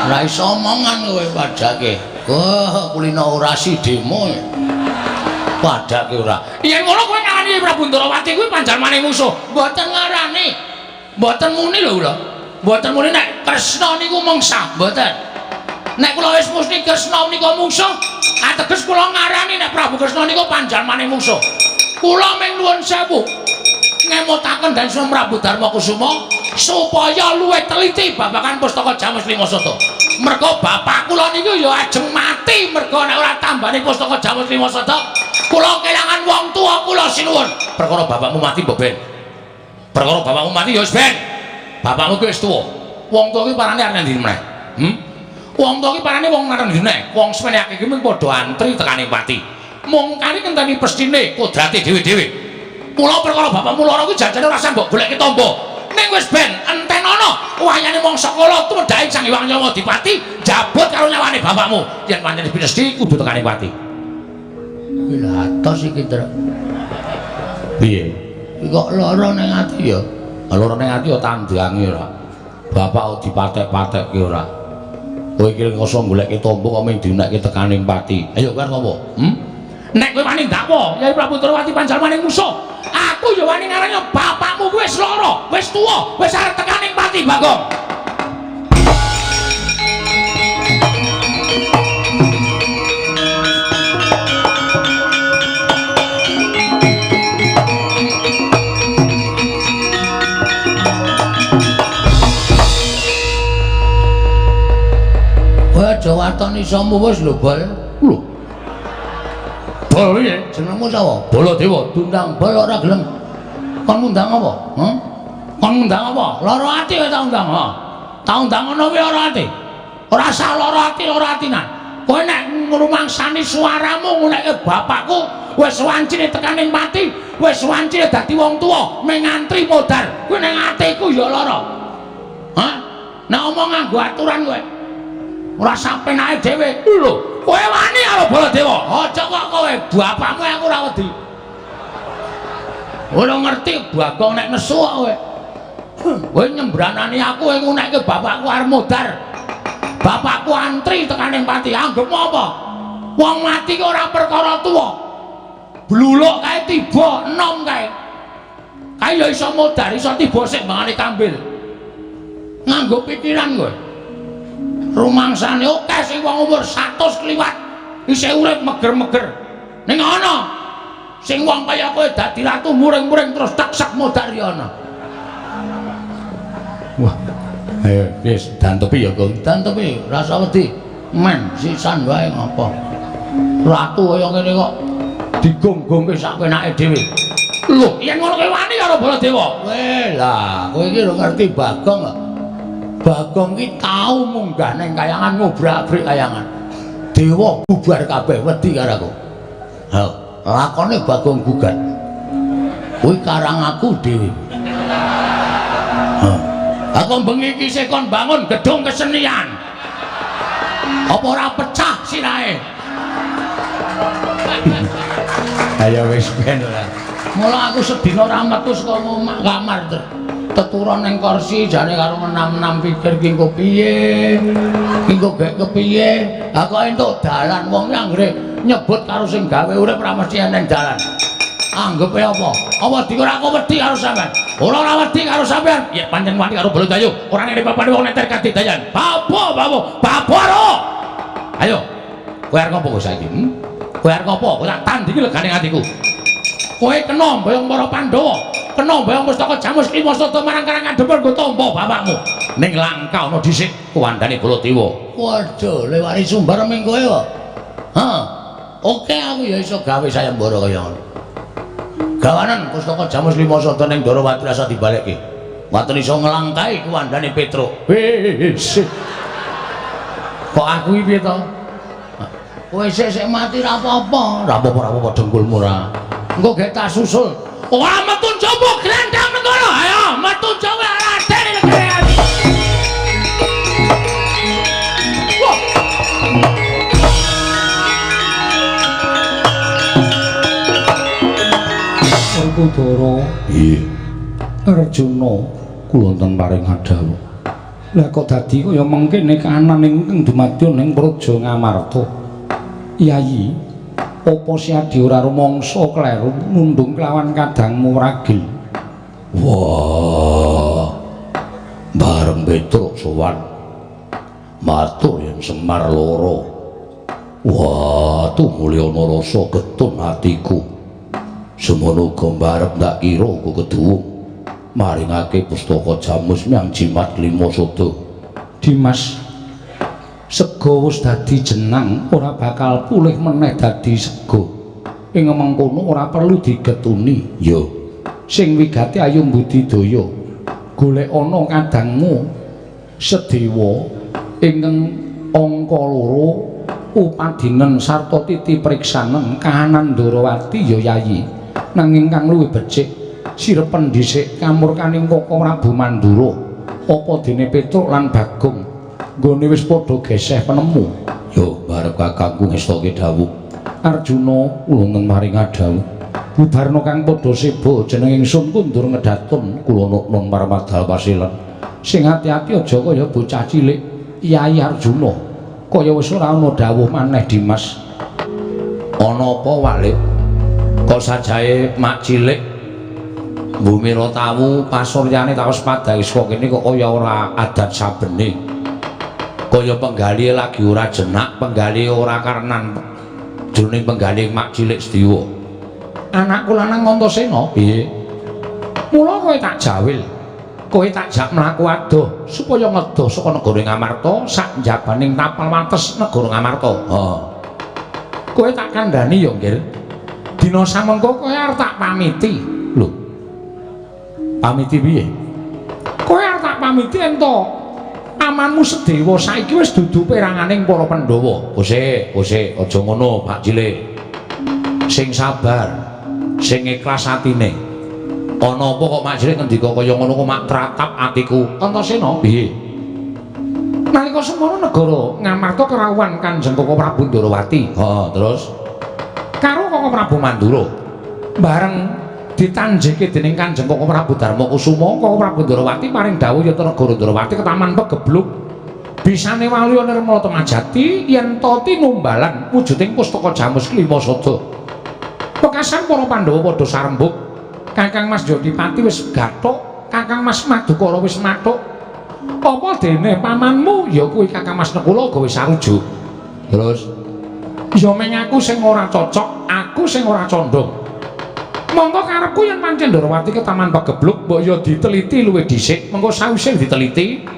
Ora iso omongan kowe padake. Wah, kulino orasi demo. Padake ora. Yen ngono kowe ngarani Prabu Ndrawati kuwi panjalmane musuh. Mboten ngarani. Mboten muni lho kula. Mboten muni nek Kresna niku mungsa, mboten. Nek kula wis muni Kresna menika mungsuh, ateges kula ngarani nek Prabu Kresna niku panjalmane mungsuh. Kula ming nuwun sewu ngemutaken dan Semar Prabu Darmakusuma supaya luwih teliti babagan pustaka Jamus Lima Sada. Mergo bapak kula niku ya ajeng mati mergo nek ora tambani pustaka Jamus Lima Sada, kula kelangan wong tuwa kula sinuwun. Perkara bapakmu mati mbok ben. Perkara bapakmu mati ya wis ben. Bapakmu ki wis tuwa. Wong tuwa ki parane arep ndi meneh? Hmm? Wong tuwa ki parane wong arep ndi meneh? Wong semene akeh ki mung padha antri tekane pati. Mung kari ngenteni pestine kodrate dhewe-dhewe. Mula perkara bapakmu lara kuwi jajane ora usah mbok goleki tombo. Ning wis ben enten ana wayane mangsa kala tumedhake Sang Hyang Nyawa Dipati jabut karo nyawane bapakmu. Yen pancen pinesti kudu tekane pati. Kuwi lho atos iki, Tru. Piye? Iki kok lara ning ati ya? Lara ning ati ya tandange ora. Bapak dipatek-patekke ora. Kowe iki ngoso goleki tombo kok mung diunekke tekane pati. Ayo kowe arep ngopo? Hmm? Nek kowe wani ndakwa Kyai Prabu Ndrawati panjalmane musuh, aku ya wani ngarani bapakmu kuwi wis lara, wis tuwa, wis arep tekaning pati, Bagong. Waton iso muwus lho, Bol. Lho. Bol piye? Jenengmu sapa? Baladewa. Diundang Bol ora gelem. Kon ngundang apa? Hah? Kon ngundang apa? Lara ati kowe tak undang, ha. Tak undang ngono kuwi ora ati. Ora usah lara ati, lara atinan. Kowe nek ngrumangsani suaramu ngunekke bapakku wis wancine tekaning pati, wis wancine dadi wong tuwa, mung ngantri modar. Kuwi ning atiku ya lara. Hah? Nek omong nganggo aturan kowe. Ora sapenake dhewe. Lho, kowe wani karo Baladewa. Aja kok kowe, bapakmu aku ora wedi. Ora ngerti Bagong nek nesu kok kowe. Kowe nyembranani aku kowe ngunekke bapakku arep modar. Bapakku antri tekaning pati. Anggepmu apa? Wong mati ki ora perkara tuwa. Bluluk kae tiba enom kae. Kae ya iso modar, iso tiba sik mangane kambil. Nganggo pikiran kowe. Rumangsane akeh sing wong umur 100 kliwat isih urip meger-meger. Ning ana sing wong kaya kowe dadi ratu muring-muring terus taksak modar ya ana. Wah. Ayo wis dantepi ya, Gong. Dantepi, rasa wedi. Men sisan wae ngapa. Ratu kaya ngene kok digonggongke sak penake dhewe. Lho, yen ngono kowe wani karo Baladewa. Weh, lah, kowe iki lho ngerti Bagong kok. Bagong ki tau munggah ning kayangan ngobrak-abrik kayangan. Dewa bubar kabeh wedi karo aku. Ha, lakone Bagong gugat. Kuwi karang aku dhewe. Ha. Aku bengi iki isih kon bangun gedung kesenian. Apa ora pecah sirahe? Ayo wis ben ora. Mula aku sedina ora metu saka omah kamar teturon ning kursi jane karo enam-enam pikir ki engko piye? Ki engko gek kepiye? Ha kok entuk dalan wong anggere nyebut karo sing gawe urip ora mesti eneng dalan. Anggepe apa? Apa dikira aku wedi karo sampean? Ora ora wedi karo sampean. Ya pancen wani karo Baladewa. Ora ning papane wong neter kadidayan. Babo, babo, babo ro. Ayo. Kowe arep ngopo saiki? Kowe arep ngopo? Kowe tak tandingi legane atiku. Kowe kena mboyong para Pandhawa, kena mboyong pustaka Jamus Lima Sada marang Karang Kadempel nggo tampa bapakmu. Ning langka ana dhisik kuwandane Baladewa. Waduh, lewari sumbar ming kowe kok. Ha. Oke aku ya iso gawe sayembara kaya ngono. Gawanan pustaka Jamus Lima Sada ning Ndorowati rasa dibalekke. Waten iso nglangkai kuwandane Petruk. Wis. Kok aku iki piye to? Kowe sik mati ra apa-apa. Ra apa-apa, ra apa-apa dengkulmu ra. Engko gek tak susul. Ora metu njaba grandang nang kono. Ayo metu njaba Raden negara. Wah. Werkudara. Nggih. Arjuna kula wonten paring adhawuh. Lah kok dadi kaya mengkene kahanan ingkang dumadya ning Praja Ngamarta. Yayi, apa siadi ora rumangsa kleru nundung kelawan kadangmu ragil? Wah. Bareng Petruk sowan matur yen Semar loro. Wah, tumulyana rasa getun atiku. Semono uga mbarep ndak kira uga keduwung maringake pustaka Jamus nyang Jimat Lima Sada. Dimas, sega wis dadi jenang ora bakal pulih meneh dadi sega. Ing mengkono ora perlu digetuni. Ya, sing wigati ayo mbudidaya. Golek ana kadangmu Sedewa ingkang angka 2 upadinen sarta titi priksanen kahanan Ndorowati ya Yayi. Nanging kang luwih becik sirepen dhisik kamurkaning Koko Prabu Mandura. Apa dene Petruk lan Bagong nggone wis padha geseh penemu. Yo barep kakangku ngestoke dawuh. Arjuna kula wonten maring adhawuh. Bubarna kang padha seba jeneng ingsun kundur ngedatun kula nun marmadal pasilen. Sing ati-ati aja kaya bocah cilik. Yayi Arjuna kaya wis ora ana dawuh maneh Dimas. Ana apa Walik? Kok sajae mak cilik Bumira tawu pasuryane tawes padhae saka kene kok kaya ora adat sabene. Kaya penggalih lagi ora jenak, penggalih ora karenan jroning penggalih mak cilik Sediwa. Anakku lanang Antasena piye? Mula kowe tak jawil. Kowe tak jak mlaku adoh supaya ngedoh saka negara Ngamarta sak njabaning tapal wates negara Ngamarta. Heeh. Kowe tak kandhani ya, Nggir. Dina samengko kowe arep tak pamiti. Lho. Pamiti piye? Kowe arep tak pamiti ento amanmu Sedewa saiki wis dudu peranganing para Pandhawa. Kosek, kosek, aja ngono, Pak Cilik. Sing sabar, sing ikhlas atine. Ana apa kok Mak Cilik ngendika kaya ngono kok mak tratap atiku. Antasena piye? Nalika semono negara Ngamarta kerawuhan Kanjeng Koko Prabu Ndorowati. Heeh, terus karo Koko Prabu Mandura. Bareng ditanjeke dening Kanjeng Koko Prabu Darmakusuma, Koko Prabu Ndorowati paring dawuh yen negara Ndorowati ketaman pegebluk. Bisane waluya nirmala Tengajati yen ta tinumbalan wujuding pustaka Jamus Klima Sada. Pekasan para Pandhawa padha sarembug. Kakang Mas Jodipati wis gathuk, Kakang Mas Madukara wis mathuk. Apa dene pamanmu ya kuwi Kakang Mas Nekula uga wis sarujuk. Terus ya meng aku sing ora cocok, aku sing ora condong. Monggo karepku yen pancen Ndorowati ketaman pegebluk mbok ya diteliti luwih dhisik, mengko sawise diteliti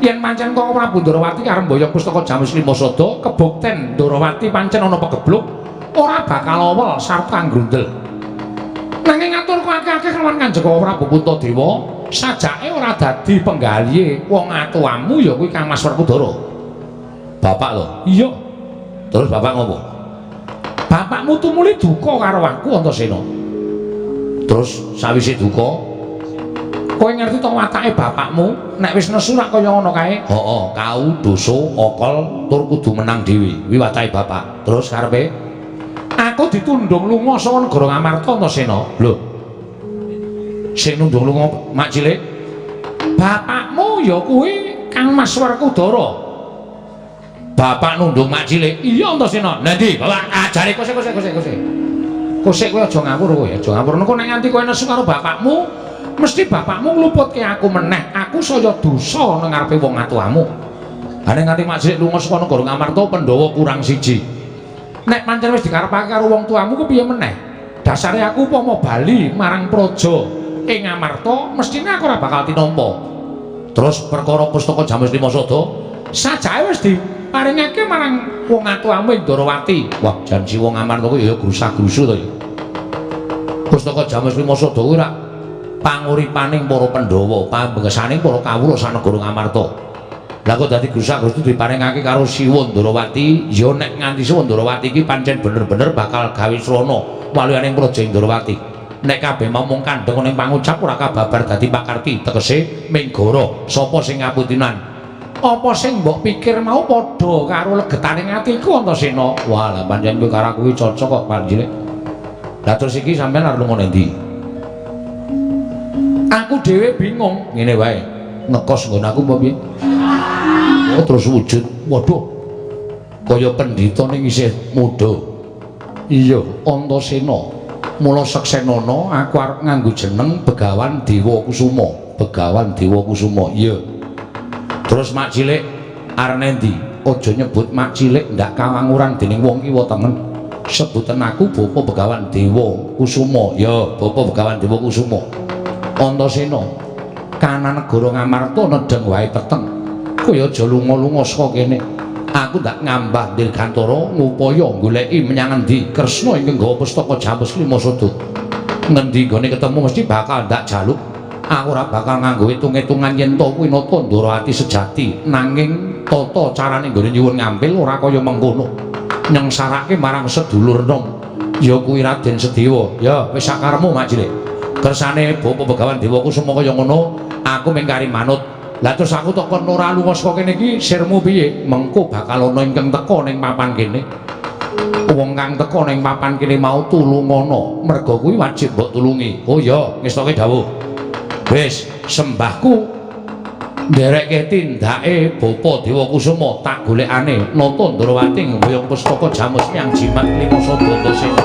yen pancen Koko Prabu Ndorowati arep mboyong pustaka Jamus Lima Sada, kebukten Ndorowati pancen ana pegebluk, ora bakal awel sarta nggrundel. Nanging aturku akeh-akeh kelawan Kanjeng Koko Prabu Puntadewa, sajake ora dadi penggalihe wong atuamu ya kuwi Kang Mas Werkudara. Bapak lho? Iya. Terus bapak ngopo? Bapakmu tumuli duka karo aku Antasena. Terus sawise duka, kowe ngerti to watake bapakmu nek wis nesu rak kaya ngono kae? Heeh, kau dosa okol tur kudu menang dhewe. Kuwi watake bapak. Terus karepe aku ditundung lunga saka negara Ngamarta Antasena. Lho. Sing nundung lunga Mak Cilik? Bapakmu ya kuwi Kang Mas Werkudara. Bapak nundung Mak Cilik? Iya Antasena. Lha ndi? Bapak ajare kosek kosek kosek kosek. Kosek kowe aja ngawur kowe, aja ngawur. Engko nek nganti kowe nesu karo bapakmu, mesti bapakmu ngluputke aku meneh. Aku saya dosa nang ngarepe wong atuamu. Ha nek nganti Mak Cilik lunga saka negara Ngamarta, Pandhawa kurang siji. Nek pancen wis dikarepake karo wong tuamu ku piye meneh? Dasare aku upama bali marang praja ing Ngamarta, mestine aku ora bakal tinampa. Terus perkara pustaka Jamus Lima Sada sajake wis diparingake marang wong atuamu ing Ndorowati. Wah, janji wong Ngamarta kuwi ya grusah-grusu to ya. Pustaka Jamus Lima Sada kuwi rak panguripaning para Pandhawa, pambengesaning para kawula sanegara Ngamarta. Lah kok dadi grusak-grusu diparingake karo Siwa Ndorowati, ya nek nganti Siwa Ndorowati iki pancen bener-bener bakal gawe srana waluyaning praja Ndorowati. Nek kabeh momong kandheng ning pangucap ora kababar dadi pakarti, tegese minggara sapa sing ngaputinan. Apa sing mbok pikir mau padha karo legetaning atiku Antasena. Wah, lah pancen kowe karo aku iki cocok kok Pak Cilik. Lah terus iki sampean arep lunga ndi? Aku dhewe bingung, ngene wae. Ngekos nggon aku apa piye? Oh, terus wujud. Waduh. Kaya pendhita ning isih muda. Iya, Antasena. Mula seksenana aku arep nganggo jeneng Begawan Dewa Kusuma. Begawan Dewa Kusuma. Iya. Terus Mak Cilik arep endi? Aja nyebut Mak Cilik ndak kawanguran dening wong kiwa tengen. Sebutan aku Bapak Begawan Dewa Kusuma. Ya, Bapak Begawan Dewa Kusuma. Antasena. Kana negara Ngamarta nedheng wae peteng. Kowe aja lunga-lunga saka kene. Aku ndak ngambah dirgantara ngupaya goleki menyang endi Kresna ingkang nggawa pustaka Jamus Lima Sada. Ngendi nggone ketemu mesti bakal ndak jaluk. Aku ora bakal nganggo hitung-hitungan yen to kuwi nata Ndorowati sejati, nanging tata carane nggone nyuwun ngampil ora kaya mengkono. Nyengsarake marang sedulur nom. Ya kuwi Raden Sedewa. Ya wis sakaremu Mak Cilik. Kersane Bapak Begawan Dewa Kusuma kaya ngono, aku mung kari manut. Lah terus aku tok kon ora lunga saka kene iki sirmu piye? Mengko bakal ana ingkang teka ning papan kene. Wong kang teka ning papan kene mau tulungana, merga kuwi wajib mbok tulungi. Oh iya, ngestoke dawuh. Wis, sembahku nderekke tindake Bapa Dewa Kusuma tak golekane nata Ndorowati ngboyong pustaka Jamus yang jimat Lima Sada Antasena.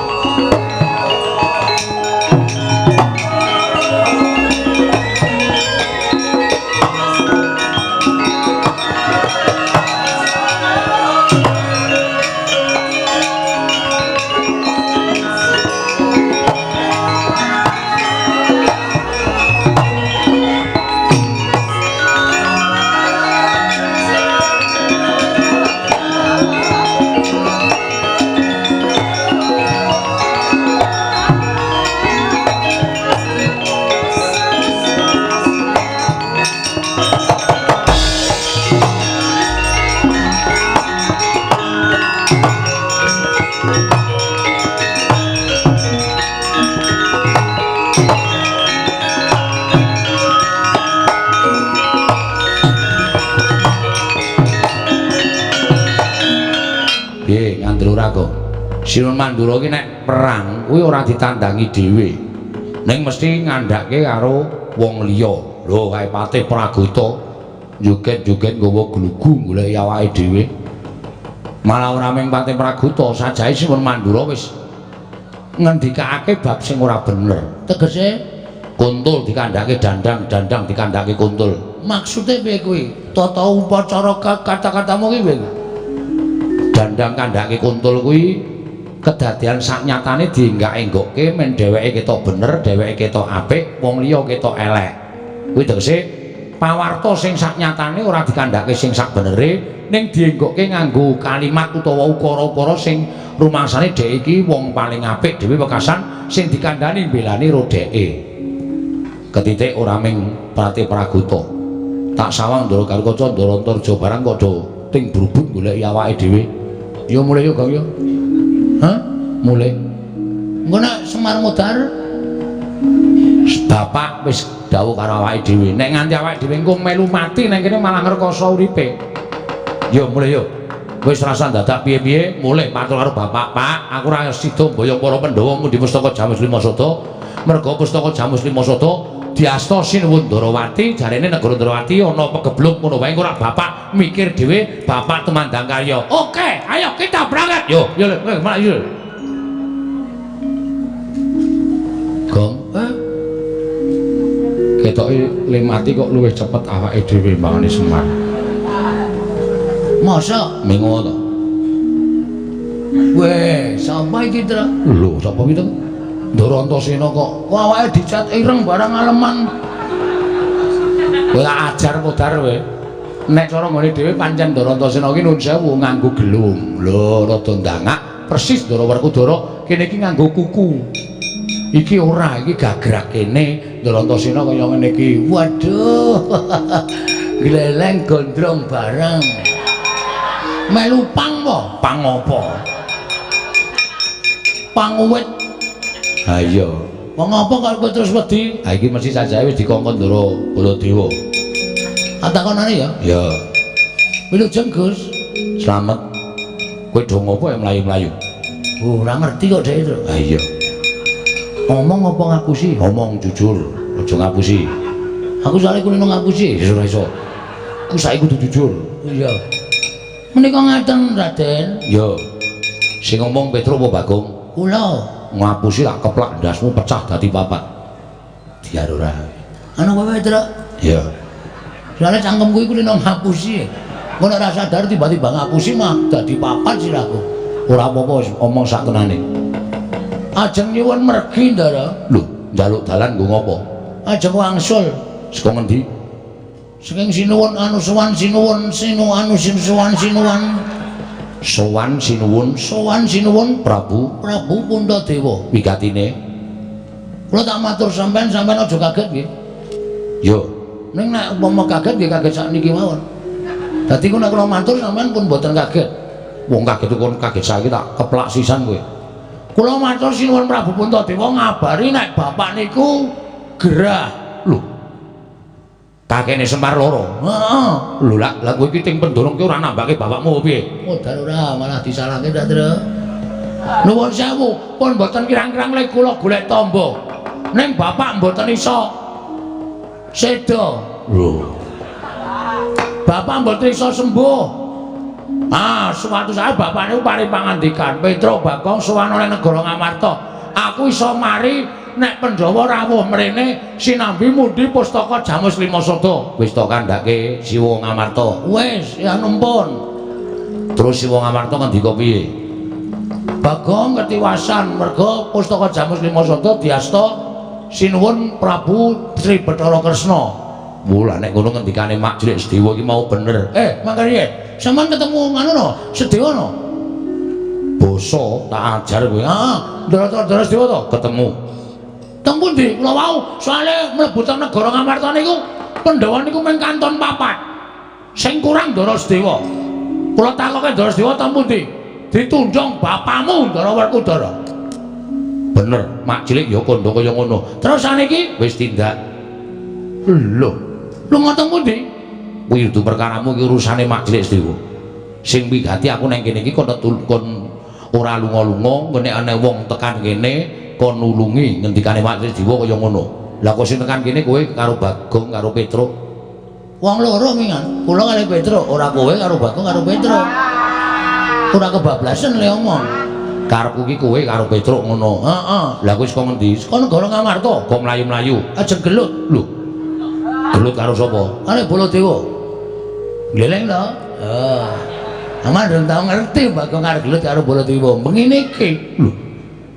Bagong. Sinuwun Mandura iki nek perang kuwi ora ditandangi dhewe. Ning mesti ngandhake karo wong liya. Lho kae Patih Pragota joget-joget nggawa glugu goleki awake dhewe. Malah ora mung Patih Pragota, sajahe Sinuwun Mandura wis ngendikake bab sing ora bener. Tegese kuntul dikandhake dandang, dandang dikandhake kuntul. Maksude piye kuwi? Tata upacara kata-katamu ki piye? Dandang kandhake kuntul kuwi kedadean saknyatane dienggak-enggokke men dheweke ketok bener, dheweke ketok apik, wong liya ketok elek. Kuwi tegese pawarta sing saknyatane ora dikandhake sing sakbenere, ning dienggokke nganggo kalimat utawa ukara-ukara sing rumangsane dhek iki wong paling apik dhewe wekasan sing dikandhani mbelani ro dheke. Ketitik ora ming Patih Pragota. Tak sawang Ndara Garukaca Ndara Antarja barang kok do ting brubut goleki awake dhewe. Ya mulih yo Gong yo. Hah? Mulih. Engko nek Semar mudhar bapak wis dawuh karo awake dhewe. Nek nganti awake dhewe engko melu mati nang kene malah ngrekoso uripe. Yo mulih yo. Wis rasa dadak piye-piye mulih matur karo bapak, "Pak, aku ora sida mboyong para Pandhawa mundhi pustaka Jamus Lima Sada. Merga pustaka Jamus Lima Sada diasta Sinuwun Ndarawati, jarene negara Ndarawati ana pegebluk ngono wae engko ora bapak mikir dhewe, bapak tumandang karya." Oke, ayo kita berangkat. Yo, yo, yo. Gong, ketoke le mati kok luwih cepet awake dhewe mbangane Semar. Masa mengo to? Weh, sapa iki, Tru? Lho, sapa iki to? Ndara Antasena kok awake dicat ireng barang aleman. Kowe tak ajar modar kowe. Nek cara nggone dhewe pancen Ndara Antasena iki nuwun sewu nganggo gelung. Lho, rada ndangak persis Ndara Werkudara kene iki nganggo kuku. Iki ora, iki gagrak kene Ndara Antasena kaya ngene iki. Waduh. Gleleng gondrong bareng. Melu pang po? Pang apa? Pang uwit. Ha iya. Wong apa kok kowe terus wedi? Ha iki mesti sajae wis dikongkon Ndara Baladewa. Takonane ya? Ya. Wilujeng Gus. Slamet. Kowe do ngopo ya mlayu-mlayu? Oh, ora ngerti kok dhek itu. Ha iya. Ngomong apa ngapusi? Ngomong jujur, aja ngapusi. Aku soalnya kulino ngapusi. Ya ora iso. Ku saiki kudu jujur. Iya. Menika ngaten, Raden. Ya. Sing ngomong Petro apa Bagong? Kula. Ngapusi tak keplak ndasmu pecah dadi papat. Diar ora. Ana kowe, Petro? Iya. Soale cangkemku iku kulino ngapusi. Engko nek ora sadar tiba-tiba ngapusi mah dadi papat sirahku. Ora apa-apa wis omong sak tenane. Ajeng nyuwun mergi, Ndara. Lho, njaluk dalan nggo ngopo? Ajeng wangsul. Saka ngendi? Saking sinuwun anu sowan sinuwun sinu anu sin sowan sinuwun sowan sinuwun sowan sinuwun Prabu Prabu Puntadewa. Wigatine kula tak matur sampean, sampean aja kaget nggih. Yo, ning nek umpama kaget nggih kaget sakniki mawon. Dadi ku nek kula matur sampean pun mboten kaget. Wong kaget kon kaget saiki tak keplak sisan kowe. Kula matur sinuwun Prabu Puntadewa ngabari nek bapak niku gerah. Lho, kakene Semar loro. Heeh. Lho lak kowe iki ting pendorong ki ora nambake bapakmu apa piye? Modar ora, malah disalahke tak, Tru. Nuwun sewu, pun mboten kirang-kirang lek kula golek tamba. Ning bapak mboten iso seda. Lho. Bapak mboten iso sembuh. Ah, suatu saat bapak niku paring pangandikan, Petro Bagong sowan oleh negara Ngamarta. Aku iso mari nek Pandhawa rawuh mrene sinambi mundhi pustaka Jamus Lima Sada. Wis to kandhake Siwa Ngamarta. Wis, ya numpun. Terus Siwa Ngamarta ngendika piye? Bagong ketiwasan merga pustaka Jamus Lima Sada diasta sinuwun Prabu Sri Bathara Kresna. Wah, nek ngono ngendikane Mak Cilik Sedewa iki mau bener. Mangkane sampean ketemu ngono no, Sedewa no. Basa tak ajar kowe. Heeh, Ndara-ndara Sedewa to? Ketemu. Teng pundi? Kula wau soalé mlebu teng negara Ngamarta niku Pandhawa niku mung kanton papat. Sing kurang Ndara Sedewa. Kula takoke Ndara Sedewa teng pundi? Ditunjung bapamu Ndara Werkudara. Bener, Mak Cilik ya kandha kaya ngono. Terus saniki wis tindak. Lho, lunga teng pundi? Kuwi kudu perkaramu iki urusane Mak Cilik Sedewa. Sing wigati aku nang kene iki kon Ora lunga-lunga, ngene ana wong tekan kene kon nulungi ngendikane Mak Dewa kaya ngono. Lah kok sing tekan kene kowe karo Bagong karo Petruk. Wong loro mingan, kula kali Petruk, ora kowe karo Bagong karo Petruk. Ora kebablasan le omong. Karepku ki kowe karo Petruk ngono. Heeh. Lah kowe saka ngendi? Saka negara Ngamarta. Kok mlayu-mlayu? Ajeng gelut. Lho. Gelut karo sapa? Karo Baladewa. Gleleng to? Heeh. Aman durung tau ngerti Bagong karo gelut karo Baladewa. Mengene iki. Lho.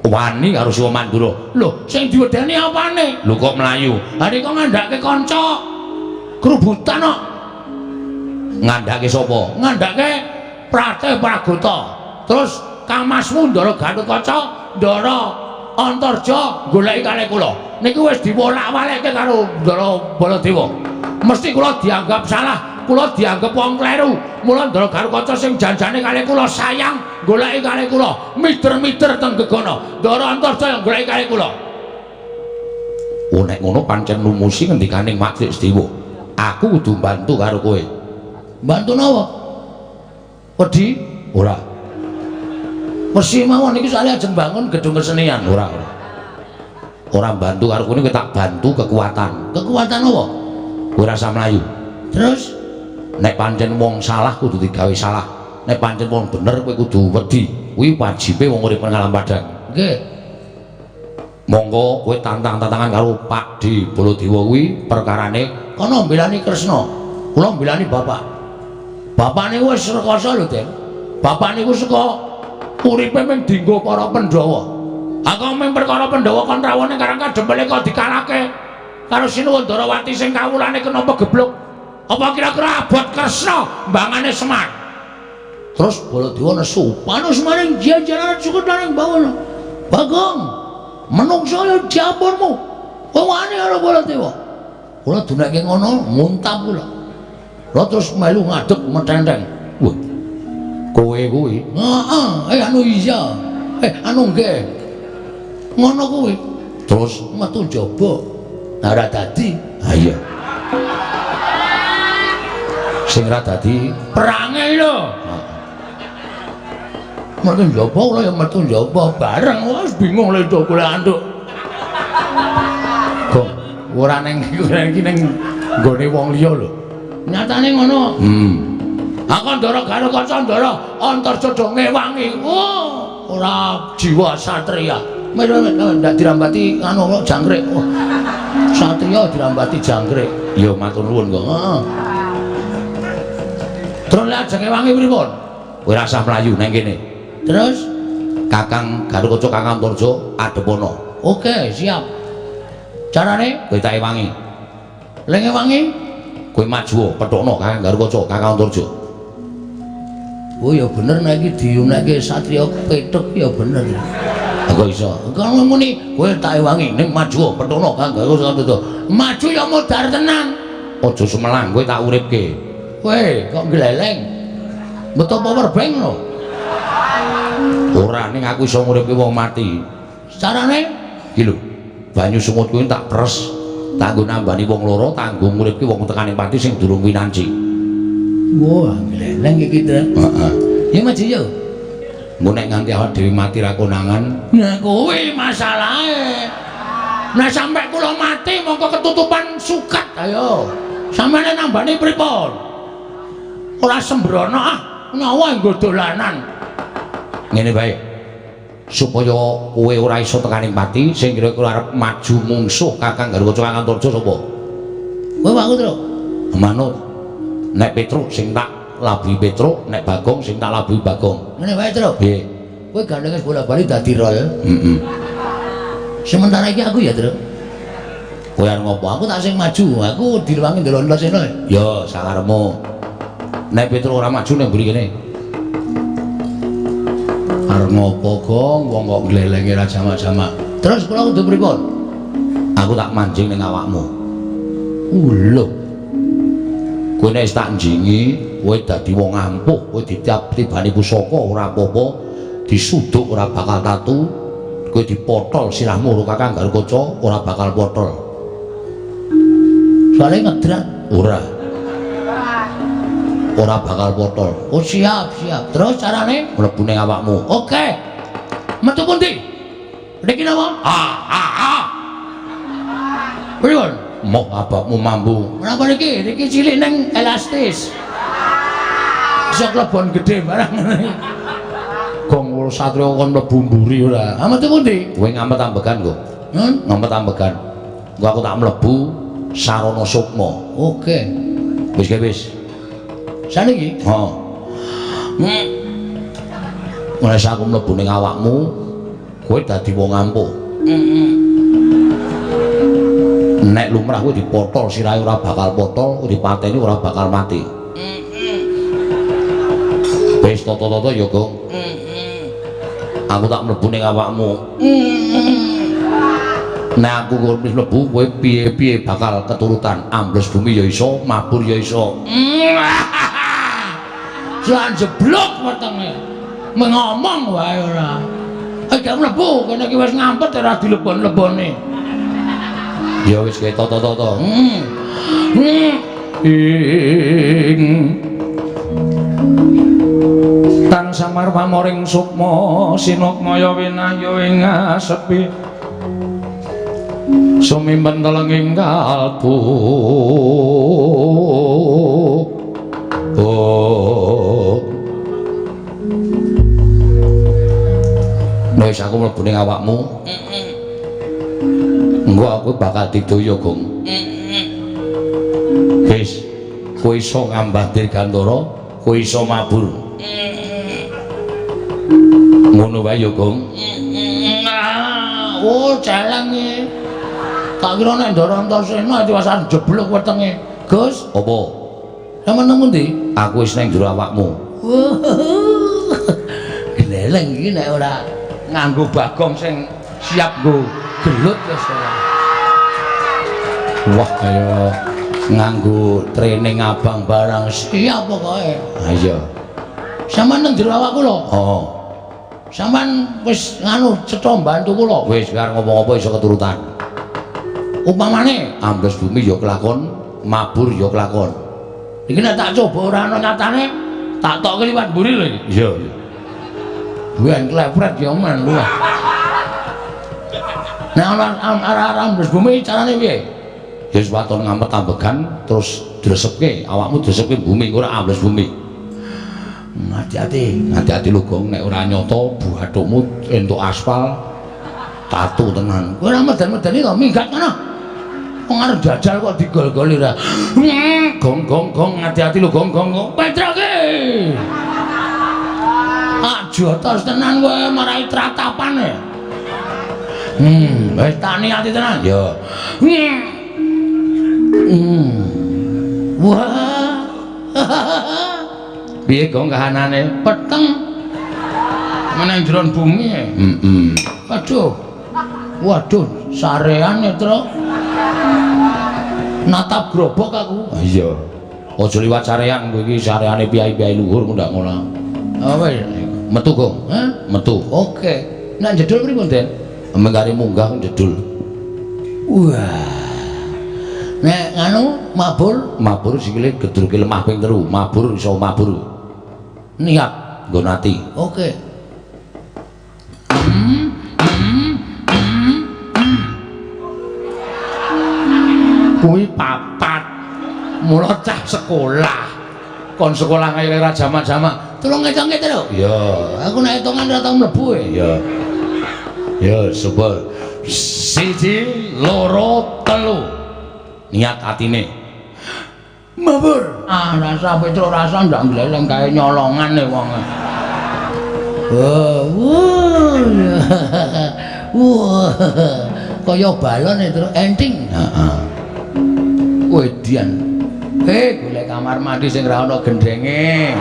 Wani karo Siwa Mandura. Lho, sing diwedeni apane? Lho kok mlayu? Ha nek ngandhake kanca kerubutan kok. Ngandhake sapa? Ngandhake Prate Pragota. Terus Kamasmu Ndara Gatotkaca, Ndara Antarja goleki kalih kula. Niku wis diwolak-walekke karo Ndara Baladewa. Mesti kula dianggap salah, kula dianggap wong kleru. Mula Ndara Gatotkaca sing janjane kalih kula sayang goleki kalih kula, mider-mider teng gegana. Ndara Antarja yang goleki kalih kula. Oh nek ngono pancen lumusi ngendikane Mak Dewa. Aku kudu bantu karo kowe. Bantu napa? Wedi? Ora. Mesti mawon iki soalé ajeng bangun gedung kesenian. Ora, ora. Ora bantu karo kowe tak bantu kekuatan. Kekuatan apa? Kowe rasa mlayu. Terus nek pancen wong salah kudu digawe salah. Nek pancen wong bener kowe kudu wedi. Kuwi wajibe wong urip nang alam padang. Nggih. Monggo kowe tantang-tantangan karo Pak D Baladewa kuwi perkarane kono mbelani Kresna. Kula mbelani bapak. Bapak niku wis rekoso lho, Den. Bapak niku saka uripe mung dienggo para Pandhawa. Aku mung perkara Pandhawa kon rawone Karang Kadempel kok dikalahke karo Sinuwun Darawati sing kawulane kena pegebluk. Apa kira-kira abot Kresna mbangane Semar? Terus Baladewa nesu, panus maring jajaran sukutaning bawana. Bagong, menungso ya diampurmu. Kowe wani karo Baladewa. Kula dunekke ngono, muntap kula. Kula terus melu ngadeg metenteng. Wah. Kowe kuwi. Heeh, anu iya. Anu nggih. Ngono kuwi. Terus metu njaba. Nah ora dadi. Ha iya. Sing ora dadi perange lho. Metu njaba kula ya metu njaba bareng wis bingung lho do golek anduk. Gong, ora ning iki ning nggone wong liya lho. Nyatane ngono. Aku Ndara Gatotkaca Ndara Antarja do ngewangi. Oh, ora jiwa satria. Ndak dirambati anu kok jangkrik. Oh. Satria dirambati jangkrik. Ya matur nuwun kok. Heeh. Terus lek ajeng ngewangi pripun? Kowe rasah mlayu nang kene. Terus Kakang Gatotkaca Kakang Antarja adhepono. Oke, siap. Carane kowe tak ewangi. Lek ngewangi kowe maju pethukno Kakang Gatotkaca Kakang Antarja. Oh ya bener nek iki diunekke satria petuk ya bener. Kok iso? Kok muni kowe tak ewangi ning maju pethukno Kakang Gatotkaca. Maju ya modar tenan. Aja sumelang kowe tak uripke. Kowe kok gleleng. Beto power bank lho. Ora ning aku iso nguripke wong mati. Carane iki lho. Banyu sungut kuwi tak peres, tak nggo nambani wong loro, tak nggo nguripke wong tekaning pati sing durung winanci. Wah, gleleng iki ta. Heeh. Ya maju yo. Engko nek nganti awak dhewe mati ra konangan, nah kuwi masalahe. Nek sampe kula mati mongko ketutupan suket. Ayo. Sampeyan nambani pripun? Ora sembrono ah, nyawa nggo dolanan. Ngene bae. Supaya kowe ora iso tekaning pati, sing kira-kira arep maju mungsuh Kakang Gatotkaca Kakang Antarja sapa? Kowe aku, Truk. Manut. Nek Petruk sing tak labuhi Petruk, nek Bagong sing tak labuhi Bagong. Ngene wae, Truk. Nggih. Kowe gandeng wis bola-bali dadi rol. Heeh. Sementara iki aku ya, Truk. Kowe arep ngopo? Aku tak sing maju, aku direwangi ndelok Antasena. Ya, sakarepmu. Nek Petruk ora maju ning mburi kene. Arep ngopo, Gong? Wong kok glelenge ra jamak-jamak. Terus kula kudu pripun? Aku tak manjing ning awakmu. Lho. Kowe nek wis tak njingi, kowe dadi wong ampuh, kowe ditibani pusaka ora apa-apa, disuduk ora bakal tatu, kowe dipotol sirahmu karo Kakang Gatotkaca ora bakal potol. Soale ngedrat ora. Ora bakal potol. Oh siap, siap. Terus carane mlebu ning awakmu. Oke. Metu pundi? Niki napa? Ah ah ah. Pripun? Moh abakmu mambu. Menapa niki? Niki cilik ning elastis. Iso klebon gedhe barang ngene. Gong satriya kon mlebu mburi ora. Ah metu pundi? Kowe ngampet ambegan kok. Ngampet ambegan. Engko aku tak mlebu sarana sukma. Oke. Wis ke wis. Saniki? Heeh. Wis aku mlebu ning awakmu, kowe dadi wong ampuh. Nek lumrah kowe dipotol sirahe ora bakal potol, dipateni ora bakal mati. Wis toto-toto ya, Gong. Aku tak mlebu ning awakmu. Nek aku wis mlebu kowe piye-piye bakal keturutan. Ambles bumi ya iso, mabur ya iso. Jan jeblok wetenge. Mengomong wae ora. Gak mlebu, kene iki wis ngampet ora dilebon-lebone. Ya wis kae toto-toto. Ing tan samar pamoring sukma sinukmaya winahya ing asepi sumimpen telenging kalbu. Oh. Nek aku mlebu ning awakmu, engko aku bakal didaya, Gong. Wis, kowe iso ngambah dirgantara, kowe iso mabur. Ngono wae ya, Gong. Oh, celeng iki. Tak kira nek Ndara Antasena diwasan jeblok wetenge. Gus, apa? Sampeyan nang ngendi? Aku wis nang jero awakmu. Gleleng iki nek ora nganggo bagong sing siap nggo gelut wis ora. Wah, kaya nganggo training abang barang siap pokoke. Ha iya. Sampeyan nang jero awak kula? Heeh. Sampeyan wis nganu cetha mbantu kula. Wis arep ngomong apa iso keturutan. Upamane ambles bumi ya kelakon, mabur ya kelakon. Iki nek tak coba ora ana nyatane, tak tokke liwat mburi lho iki. Iya, iya. Ben klepret ya men luwih. Nek ana arah-arah ambles bumi carane piye? Ya wis waton ngampet ambegan terus dresepke, awakmu dresepke bumi ora ambles bumi. Hati-hati, hati-hati lho Gong, nek ora nyata buathukmu entuk aspal tatu tenan. Kowe ora meden-medeni to, minggat kono. Wong arep jajal kok digol-goli ora. Gong gong gong, hati-hati lho Gong gong. Petroke. Ah jotos tenan kowe marai tratapane. Wis tak niati tenan. Ya. Wah. Piye Gong kahanane? Peteng. Meneng jero bumi. Heeh. Aduh. Waduh, sarean ya, Tru. Natap grobok aku. Iya. Aja liwat sarean kowe iki sareane piyai-piyai luhur ndak ngono. Ah wis, metu Gong. Hah? Metu. Oke. Nek jedul pripun, Den? Mengkare munggah jedul. Wah. Nek nganu mabur, mabur sikile gedruke lemah ping 3, mabur iso mabur. Niat nggo ati. Oke. Kuwi papat. Mula cah sekolah. Kon sekolah kaya ora jamak-jamak. Tulung ngitung-ngitung lho. Iya. Aku nek hitungan ora tau mlebu e. Iya. Ya, coba. 1 2 3. Niat atine. Mabur. Ah, rasa Petro rasa ndak gleleng kae nyolongan e wong. Wah. Wah. Kaya balon e terus enting. Heeh. Wedian. Golek kamar mandi sing ora ana gendenge.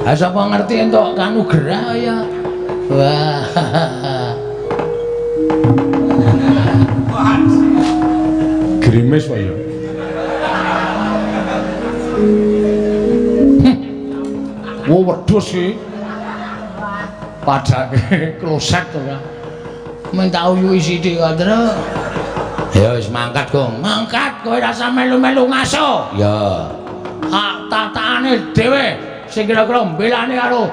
Ha sapa ngerti entuk kanugrah ya. Wah. Grimis wae ya. Wo wedhus iki. Padake kloset ora. Men tak uyuhi sithik kok, Tru. Ya wis mangkat, Gong. Mangkat kowe rasa melu-melu ngaso. Ya. Hak tatane dhewe sing kira-kira mbelane karo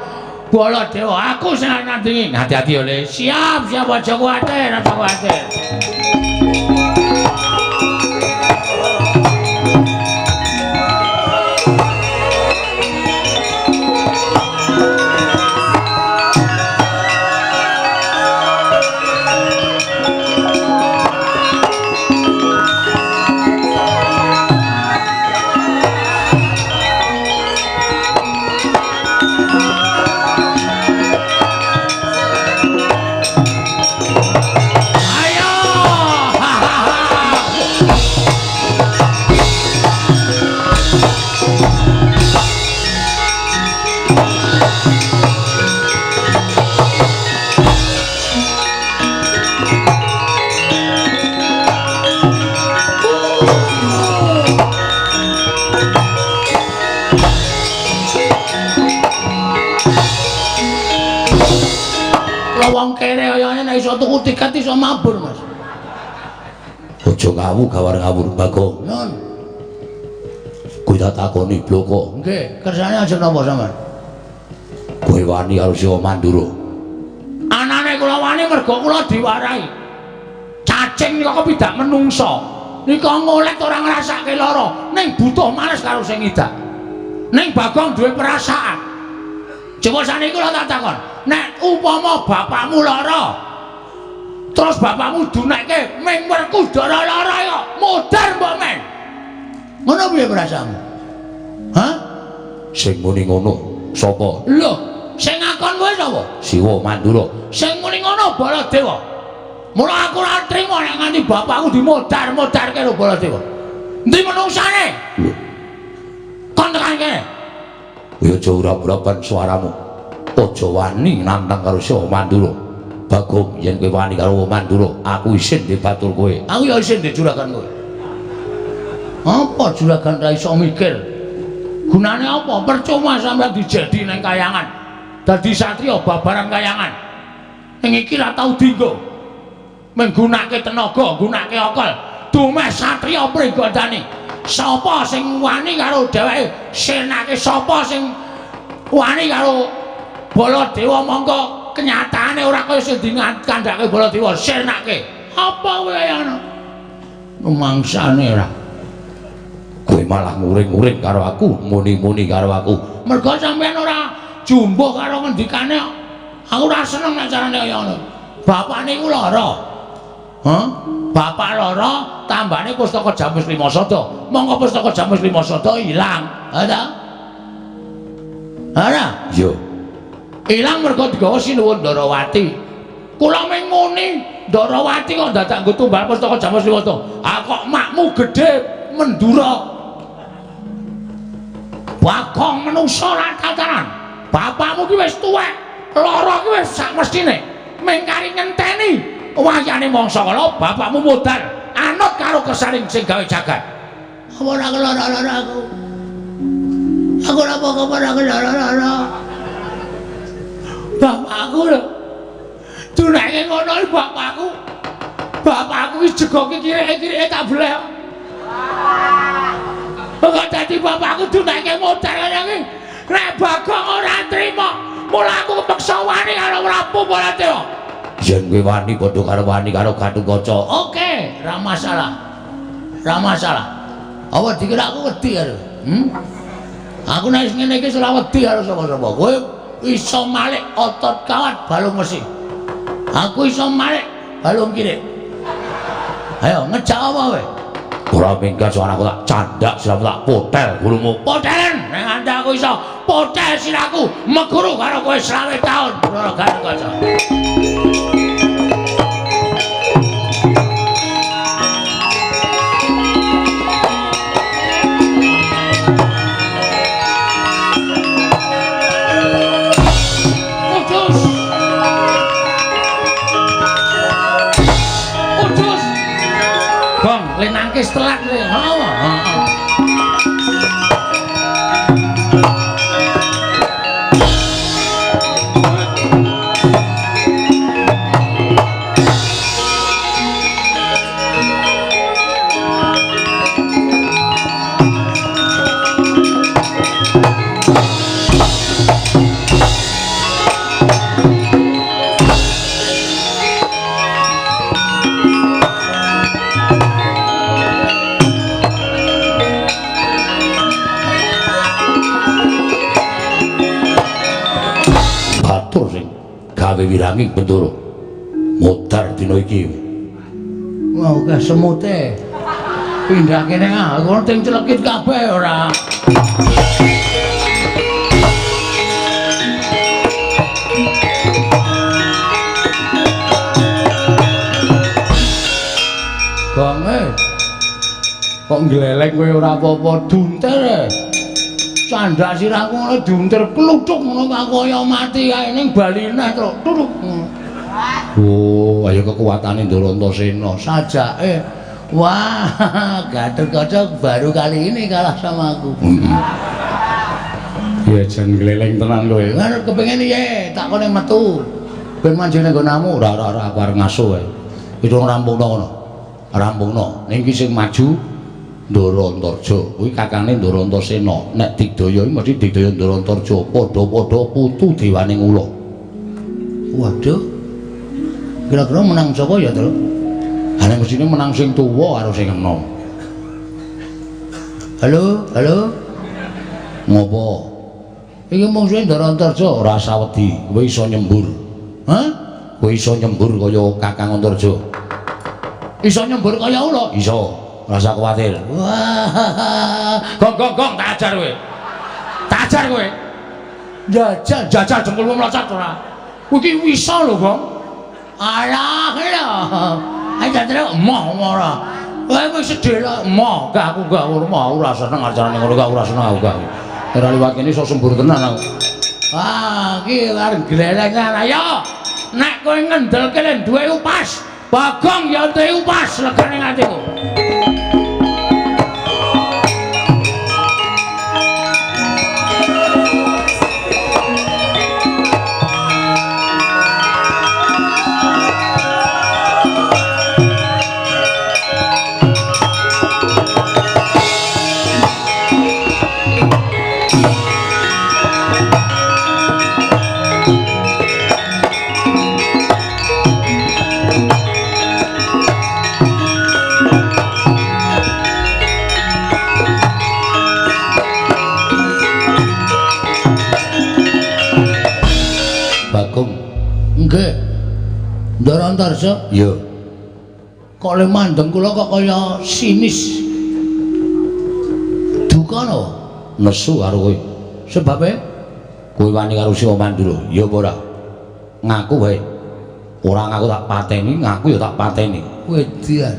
Baladewa, aku sing nandingi. Hati-hati yo, Le. Siap, siap aja kuwatir, aja kuwatir. Wong kere kayane nek iso tuku tiket iso mabur, Mas. Aja ngawu gawar ngawur, Bagong. Nun. Kowe tak takoni bloko. Nggih, kersane aja napa sampean? Kowe wani karo Siwa Mandura. Anane kula wani mergo kula diwarahi. Cacing nika kepidak menungsa. Nika ngolet ora ngrasake lara, ning butuh males karo sing ngidak. Ning Bagong duwe perasaan. Coba saniki kula tak takon, nek upama bapakmu lara, terus bapakmu dunekke ming Werkudara lara ya, modar mbok men. Ngono piye perasaanmu? Hah? Sing muni ngono sapa? Lho, sing ngakon kowe sapa? Siwa Mandura. Sing muni ngono Baladewa. Mula aku ora trimo nek nganti bapakku dimodar-modarke karo Baladewa. Endi menungsane? Lho. Kon tekan kene. Kowe aja ura-urapan suaramu. Aja wani nantang karo Siwa Mandura. Bagong, yen kowe wani karo Mandura, aku isin dibatul kowe. Aku ya isin di juragan kowe. Apa juragan ra iso mikir? Gunane apa? Percuma sampeyan dijadi nang kayangan. Dadi satriya babaran kayangan. Ning iki ra tau dienggo. Menggunake tenaga, nggunake akal. Dumeh satriya pringgondani. Sapa sing wani karo dheweke? Senake sapa sing wani karo Baladewa mongko kenyataane ora kaya sing dikandhake Baladewa, senake. Apa kowe kaya ngono? Rumangsane ora. Kowe malah nguring-nguring karo aku, muni-muni karo aku. Mergo sampeyan ora jumbuh karo ngendikane. Aku ora seneng nek carane kaya ngono. Bapakne iku lara. Hah? Bapak lara, tambane pustaka Jamus Lima Sada. Mongko pustaka Jamus Lima Sada ilang. Ha ta? Ora? Iya. Ilang mergo digawa Sinuwun Ndarawati. Kula mung muni Ndarawati kok dadak nggo tumbal pustaka Jamus Lima Sada. Ah kok makmu gedhe mendura. Bagong menungsa ora tataran. Bapakmu ki wis tuwek, lara ki wis sak mestine. Mung kari ngenteni wayane mangsa kala bapakmu modar anut karo kersaning sing gawe jagat. Apa ora lara-lara aku? Aku ora apa-apa ora lara-lara. Bapakku lho. Dunake ngono iki bapakku. Bapakku wis jegoke kirike-kirike tak bleh. Kok dadi bapakku dunake modar kaya iki. Nek Bagong ora trima, mula aku kepeksa wani karo Prabu Baladewa. Yen kowe wani padha karo wani karo Gatotkaca. Oke, ra masalah. Ra masalah. Apa dikira aku wedi karo? Aku nek ngene iki ora wedi karo sapa-sapa. Kowe iso malik otot kawat balung wesi. Aku iso malik balung kirik. Ayo ngejak apa kowe? Ora minggat suaraku tak candak siramu tak potel gulumu. Potelen nek nganti aku iso potel siraku meguru karo kowe 20 taun. Ora Gatotkaca. Nangkis telat le. Heeh. Heeh. gawe wiranging Bendoro. Modar dina iki. Wah, akeh semute. Pindah kene ah, kono ting celekit kabeh ora. Gonge. Kok ngleleng kowe ora apa-apa duntir. Candak sirahku ngono diuntir kluthuk ngono kaya mati kae ning baline truk truk. Oh, ayo kekuatane Ndorantosena sajake. Wah, Gatotkaca baru kali ini kalah sama aku. Ya jan gleleng tenan kowe. Lah kepengin piye? Tak kone metu. Ben manjing nang nggonamu ora ora ora aku arep ngaso wae. Wis rampungno ngono. Rampungno. Ning iki sing maju Ndorantaraja kuwi kakane Ndorantosena. Nek digdaya iki mesti digdaya Ndorantaraja, padha-padha putu dewaning ula. Waduh. Kira-kira menang sapa ya, Tru? Ha nek mestine menang sing tuwa karo sing enom. Halo, halo. Ngopo? Iki mungsuhe Ndorantaraja ora usah wedi, kowe iso nyembur. Hah? Kowe iso nyembur kaya Kakang Antarja. Iso nyembur kaya ula? Iso. Rasa kuwatir. Wah, gong gong gong tak ajar kowe. Tak ajar kowe. Jajal jajal jengkulmu mlocot ora. Kowe iki wisa lho, Gong. Alah, lho. Ayo jajal emoh ora. Kowe wis sedhela emoh, gak aku gak ora ora seneng acarane ngono gak ora seneng aku gak. Ora liwat kene iso sembur tenan aku. Wah, iki arep glelengan. Ayo. Nek kowe ngendelke len duwe upas, Bagong ya duwe upas legane atiku. Nggih. Ndorantaraja? Iya. Kok le mandeng kula kok kaya sinis. Duka no? Nesu karo kowe. Sebabe? Kowe wani karo Siwa Mandura. Ya apa ora? Ngaku wae. Ora ngaku tak pateni, ngaku ya tak pateni. Wedian.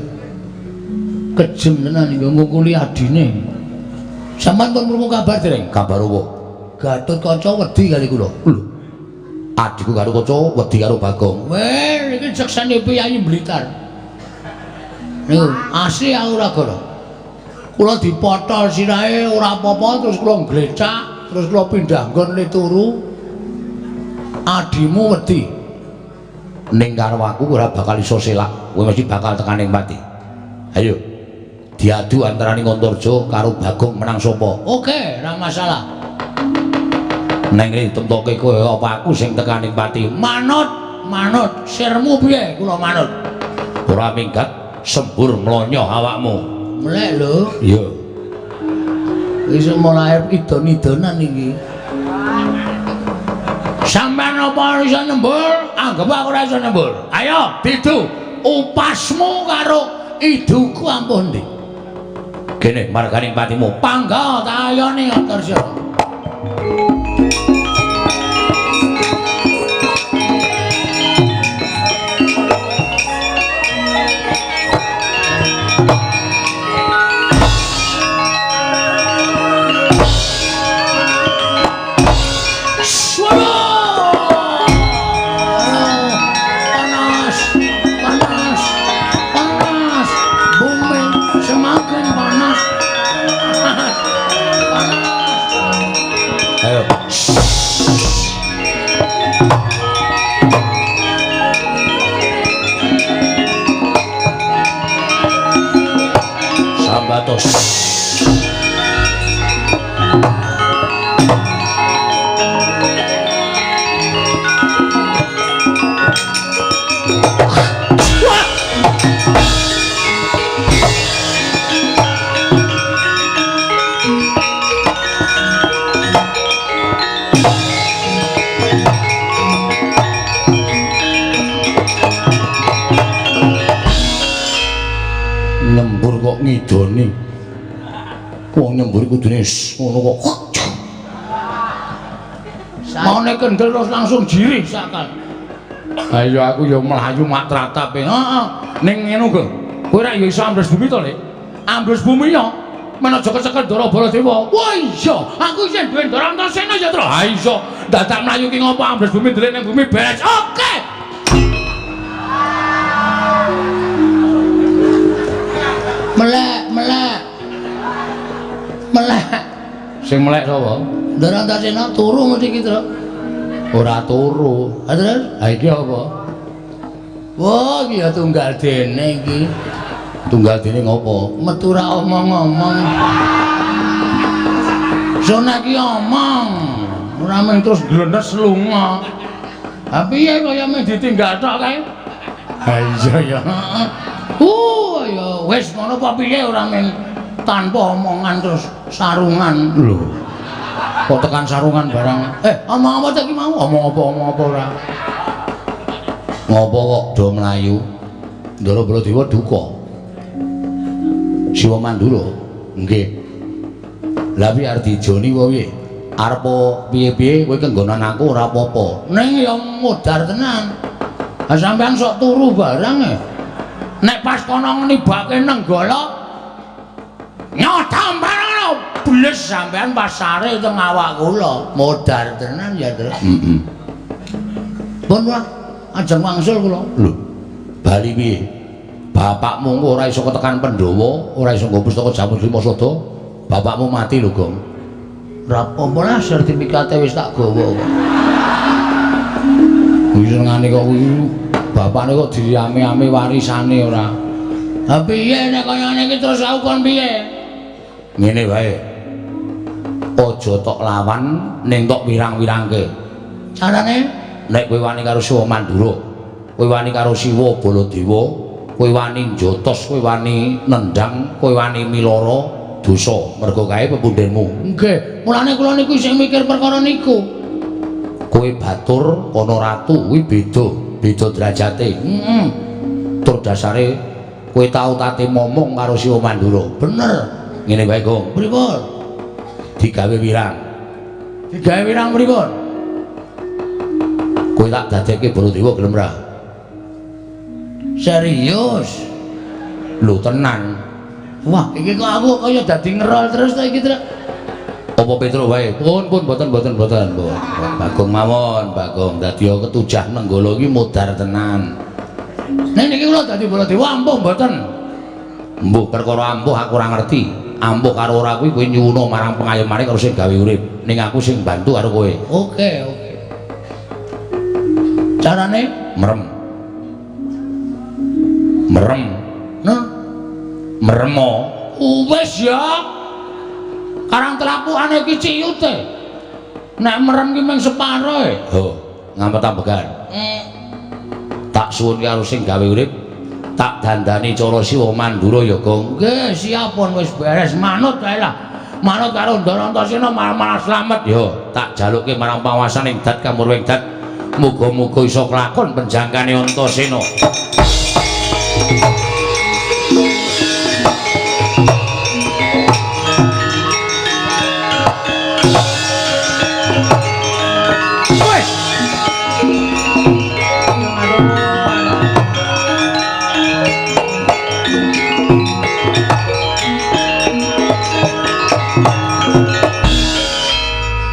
Kejem tenan iki ngungkuli adine. Sampeyan pun krungu kabar dereng? Kabar opo? Gatotkaca wedi kali kula. Lho. Adikku karo kaca wedi karo Bagong. Weh, iki seksene piyayi Blitar. Niku asli aku ora goro. Kula dipotol sirahe ora apa-apa terus kula nglecak, terus kula pindah nggon le turu. Adimu wedi. Ning karo aku ora bakal iso selak. Kowe mesti bakal tekaning pati. Ayo. Diadu antarane Antarja karo Bagong menang sapa? Oke, ora masalah. Neng rene temtoke kowe apa aku sing tekaning pati? Manut, manut. Sirmu piye? Kula manut. Ora minggat sembur mlonyoh awakmu. Mlek lho. Iya. Wis mulai idon-idonan iki. Sampeyan apa iso nyembur? Anggep aku ora iso nyembur. Ayo, didu upasmu karo iduku ampuh ndi? Kene marganing patimu. Pangga tak ayone Antarja. Ngidoni. Wong nyembur kudune ngono kok. Maune kendel terus langsung jirih sakal. Ayo aku ya mlayu mak tratap. Heeh. Ning ngono go. Kowe rak ya iso ambles bumi to, Lek? Ambles bumi ya. Men aja kecekel Ndara Baladewa. Wah iya, aku isih duwe Ndara Antasena ya, Tru. Ha iso. Dadak mlayu ki ngopo ambles bumi ndelik ning bumi beres. Oke. Melek, melek. Melek. Sing melek sapa? Ndara Antasena turu mesti iki, Tru. Ora turu. Ha terus? Ha iki apa? Wah, iki ya tunggal dene iki. Tunggal dene ngopo? Metu ra omong-omong. Sona iki omong, ora mung terus glenes lunga. Ha piye kaya mung ditinggal tok kae? Ha iya ya. Heeh. Ya wis ngono apa piye ora mung tanpa omongan terus sarungan. Lho. Kok tekan sarungan barang? Omong apa ta iki mau? Omong apa omong apa ora? Ngopo kok do mlayu? Ndara Baladewa duka. Siwa Mandura. Nggih. Lah piye arep dijoni apa piye? Arep piye-piye kowe kenggonan aku ora apa-apa. Ning ya modar tenan. Ha sampean sok turu barang e. Nek pas kono nibake Nenggala nyotam barang bles sampean pasare teng awak kula. Modar tenan ya, Tru. Heeh. Pun wae ajeng wangsul kula. Lho, bali piye? Bapakmu engko ora iso ketekan Pandhawa, ora iso nggo pustaka Jamus Lima Sada. Bapakmu mati lho, Gong. Ora apa-apa lah sertifikate wis tak gawa kok. Kuwi senengane kok kuwi bapakne kok diame-ame warisane ora. Ha piye nek kaya ngene iki terus aku kon piye? Ngene wae. Aja tok lawan ning tok wirang-wirangke. Carane nek kowe wani karo Siwa Mandura, kowe wani karo Siwa Baladewa, kowe wani njotos, kowe wani nendang, kowe wani miloro dosa mergo kae pepundhenmu. Nggih, mulane kula niku isih mikir perkara niku. Kowe batur kono ratu kuwi beda, beda derajate. Heeh. Tur dasare kowe tau tate momong karo Siwa Mandura. Bener. Ngene wae, Gong. Pripun? Digawe wirang. Digawe wirang pripun? Kowe tak dadekke Baladewa gelem ra? Serius? Lho tenan. Wah, iki kok aku kaya dadi ngerol terus to iki, Tru. Apa Petro wae? Pun pun boten boten boten, pun. Bagong mawon, Bagong. Dadi ketujah Nenggala iki modar tenan. Nek niki kula dadi Baladewa ampuh mboten? Mbuh perkara ampuh aku ora ngerti. Ampuh karo ora kuwi kowe nyuwuna marang pengayomane karo sing gawe urip. Ning aku sing bantu karo kowe. Oke, oke. Carane merem. Merem. Nah, meremo. Wis ya. Karang telapukane iki ciyute. Nek merem ki mung separo e. Ho, ngampet-ambekan. Tak suwun karo sing gawe urip, tak dandani cara Siwa Mandura ya, Gong. Nggih, siap pun wis beres manut wae lah. Manut karo Ndara Antasena malah slamet. Yo, tak jalukke marang panguwasaning dat kamurwing dat. Muga-muga iso kelakon penjangkane Antasena.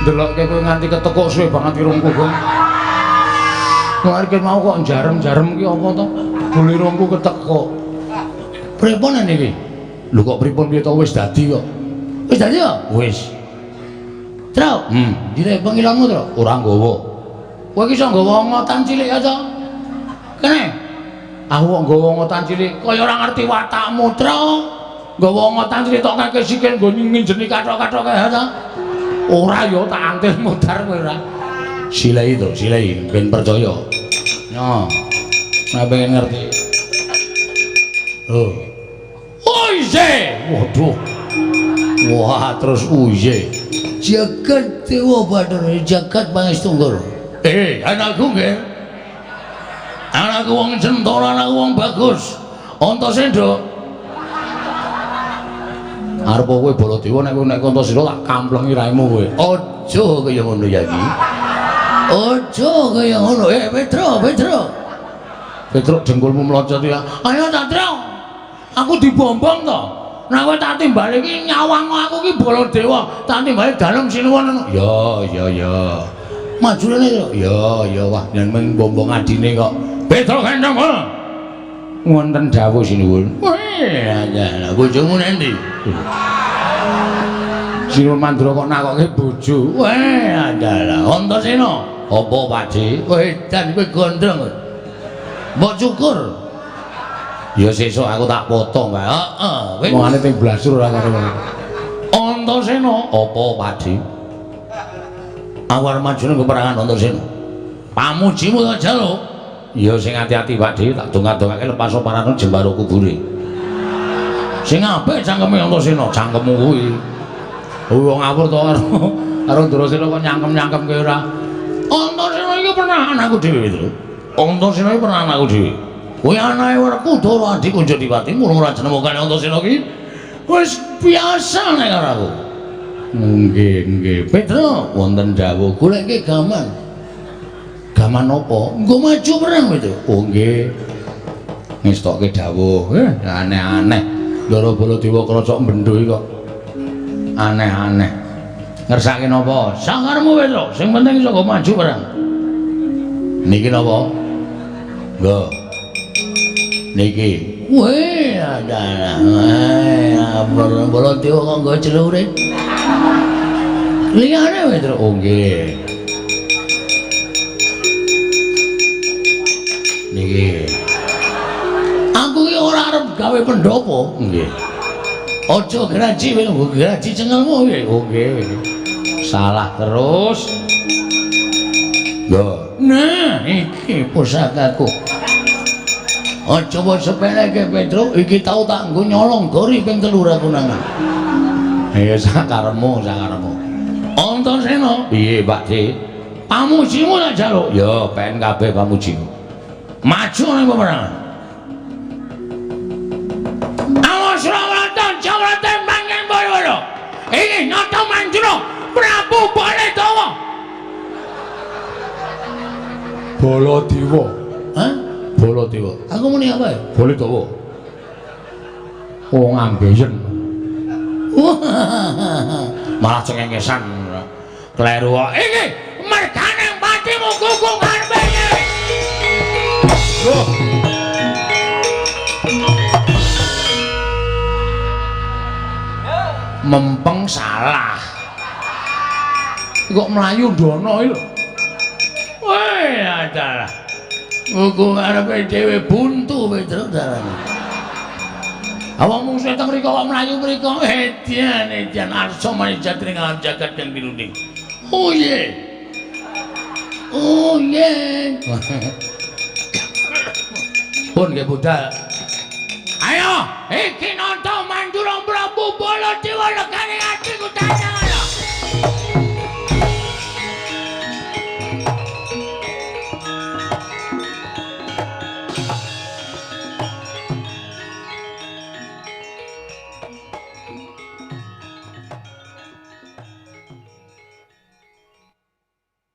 Delokke kowe nganti ketekuk suwe banget irungku, Gong. Kok iki mau kok jarem-jarem ki apa to? Bul irungku ketekuk. Pripun niki? Lho kok pripun piye to wis dadi kok. Wis dadi ya? Wis. Tru. Dire pengilonmu, Tru. Ora nggawa. Kowe iki iso nggawa ngotan cilik ya to? Kene. Aku kok nggawa ngotan cilik kaya ora ngerti watakmu, Tru. Nggawa ngotan cilik tok kake sikil nggo nginjeni kathok-kathok kae to. Ora ya tak antil modar kowe ora. Silai to, silai ben percaya. Yo. Nek pengen ngerti. Oh. Oiye. Waduh. Wah, terus uye. Jagat Dewa Bathara, jagat Pangestu. Anakku nggih. Anakku wong centara, anakku wong bagus. Antasena, Nduk. Arep kowe Baladewa nek kowe nek Antasena tak kamplengi raimu kowe. Aja kaya ngono ya iki. Aja kaya ngono. Petro, Petro. Petruk dengkulmu mlocot ya. Ayo Tatra. Aku dibombong to. Nek kowe tak timbali iki nyawang aku iki Baladewa, tak timbali dalem sinuwun. Ya, ya, ya. Maju rene to. Ya, ya wah yen mung bombong adine kok. Petro gendong. Wonten dawuh sinuwun. Weh, alah bojomu nendi? Sinuwun Mandra kok nakokke bojo. Weh, adalah Antasena. Apa Pakde? Wedan kowe gondrong. Mbok cukur. Ya sesuk aku tak potong kae. Heeh. Mongane ping blasur ora karo. Antasena. Apa Pakde? Aku arep maju ning peperangan Antasena. Pamujimu ta jaluk. Ya sing ati-ati Pakde, tak dongak-dongake lepas parane jembaro kubure. Sing apik cangkeme Antasena, cangkemmu kuwi. Wong ngawur to karo Antasena kok nyangkem-nyangkemke ora. Antasena iki pernah anakku dhewe itu. Antasena iki pernah anakku dhewe. Kuwi anake Werkudara Adi Kunjadipati, mula ora jenemokane Antasena iki wis biasa nek karo aku. Nggih, nggih. Petro, wonten dawuh goleke gaman. Gaman apa? Nggo maju perang itu. Oh nggih. Ngestokke dawuh. Aneh-aneh. Ndara Baladewa krocok bendho iki kok. Aneh-aneh. Ngersake napa? Sakaremu Petro, sing penting iso nggo maju perang. Niki napa? Nggo. Niki. Weh, adalah. Baladewa kok nggo celure. Liyane Petro. Oh nggih. Niki. Aku iki ora arep gawe pendopo. Nggih. Aja graji kowe nggo graji cengelmu piye? Oh nggih. Salah terus. Lho, nah iki pusakaku. Aja mbok sepeleke Petro, iki tau tak nggo nyolong gori ping 3 aku nangan. Ya sakaremu, sakaremu. Antasena, piye Pakde? Pamujimu tak jaluk. Ya pen kabeh pamujimu. Maju ning peperangan. Awas Surawarta Jawarta manggen boyo. Iki nata manjura Prabu Baladewa. Baladewa. Hah? Baladewa. Aku muni apa ya? Baladewa. Wong ambeien. Malah cengengesan. Kleru kok. Iki mergane patimu kuku ngarepe. Loh. Mempeng salah. Kok mlayu ndono iki lho. Weh, adalah. Kuku ngarepe dhewe buntu Petro dalane. Awak mungsuhe teng mriko kok mlayu mriko. Edian, edian arsa manijat ing alam jagat kang pinuning. Oh ye. Oh ye. Pun nggih budal. Ayo, iki nonton Mandura Prabu Baladewa legane ati.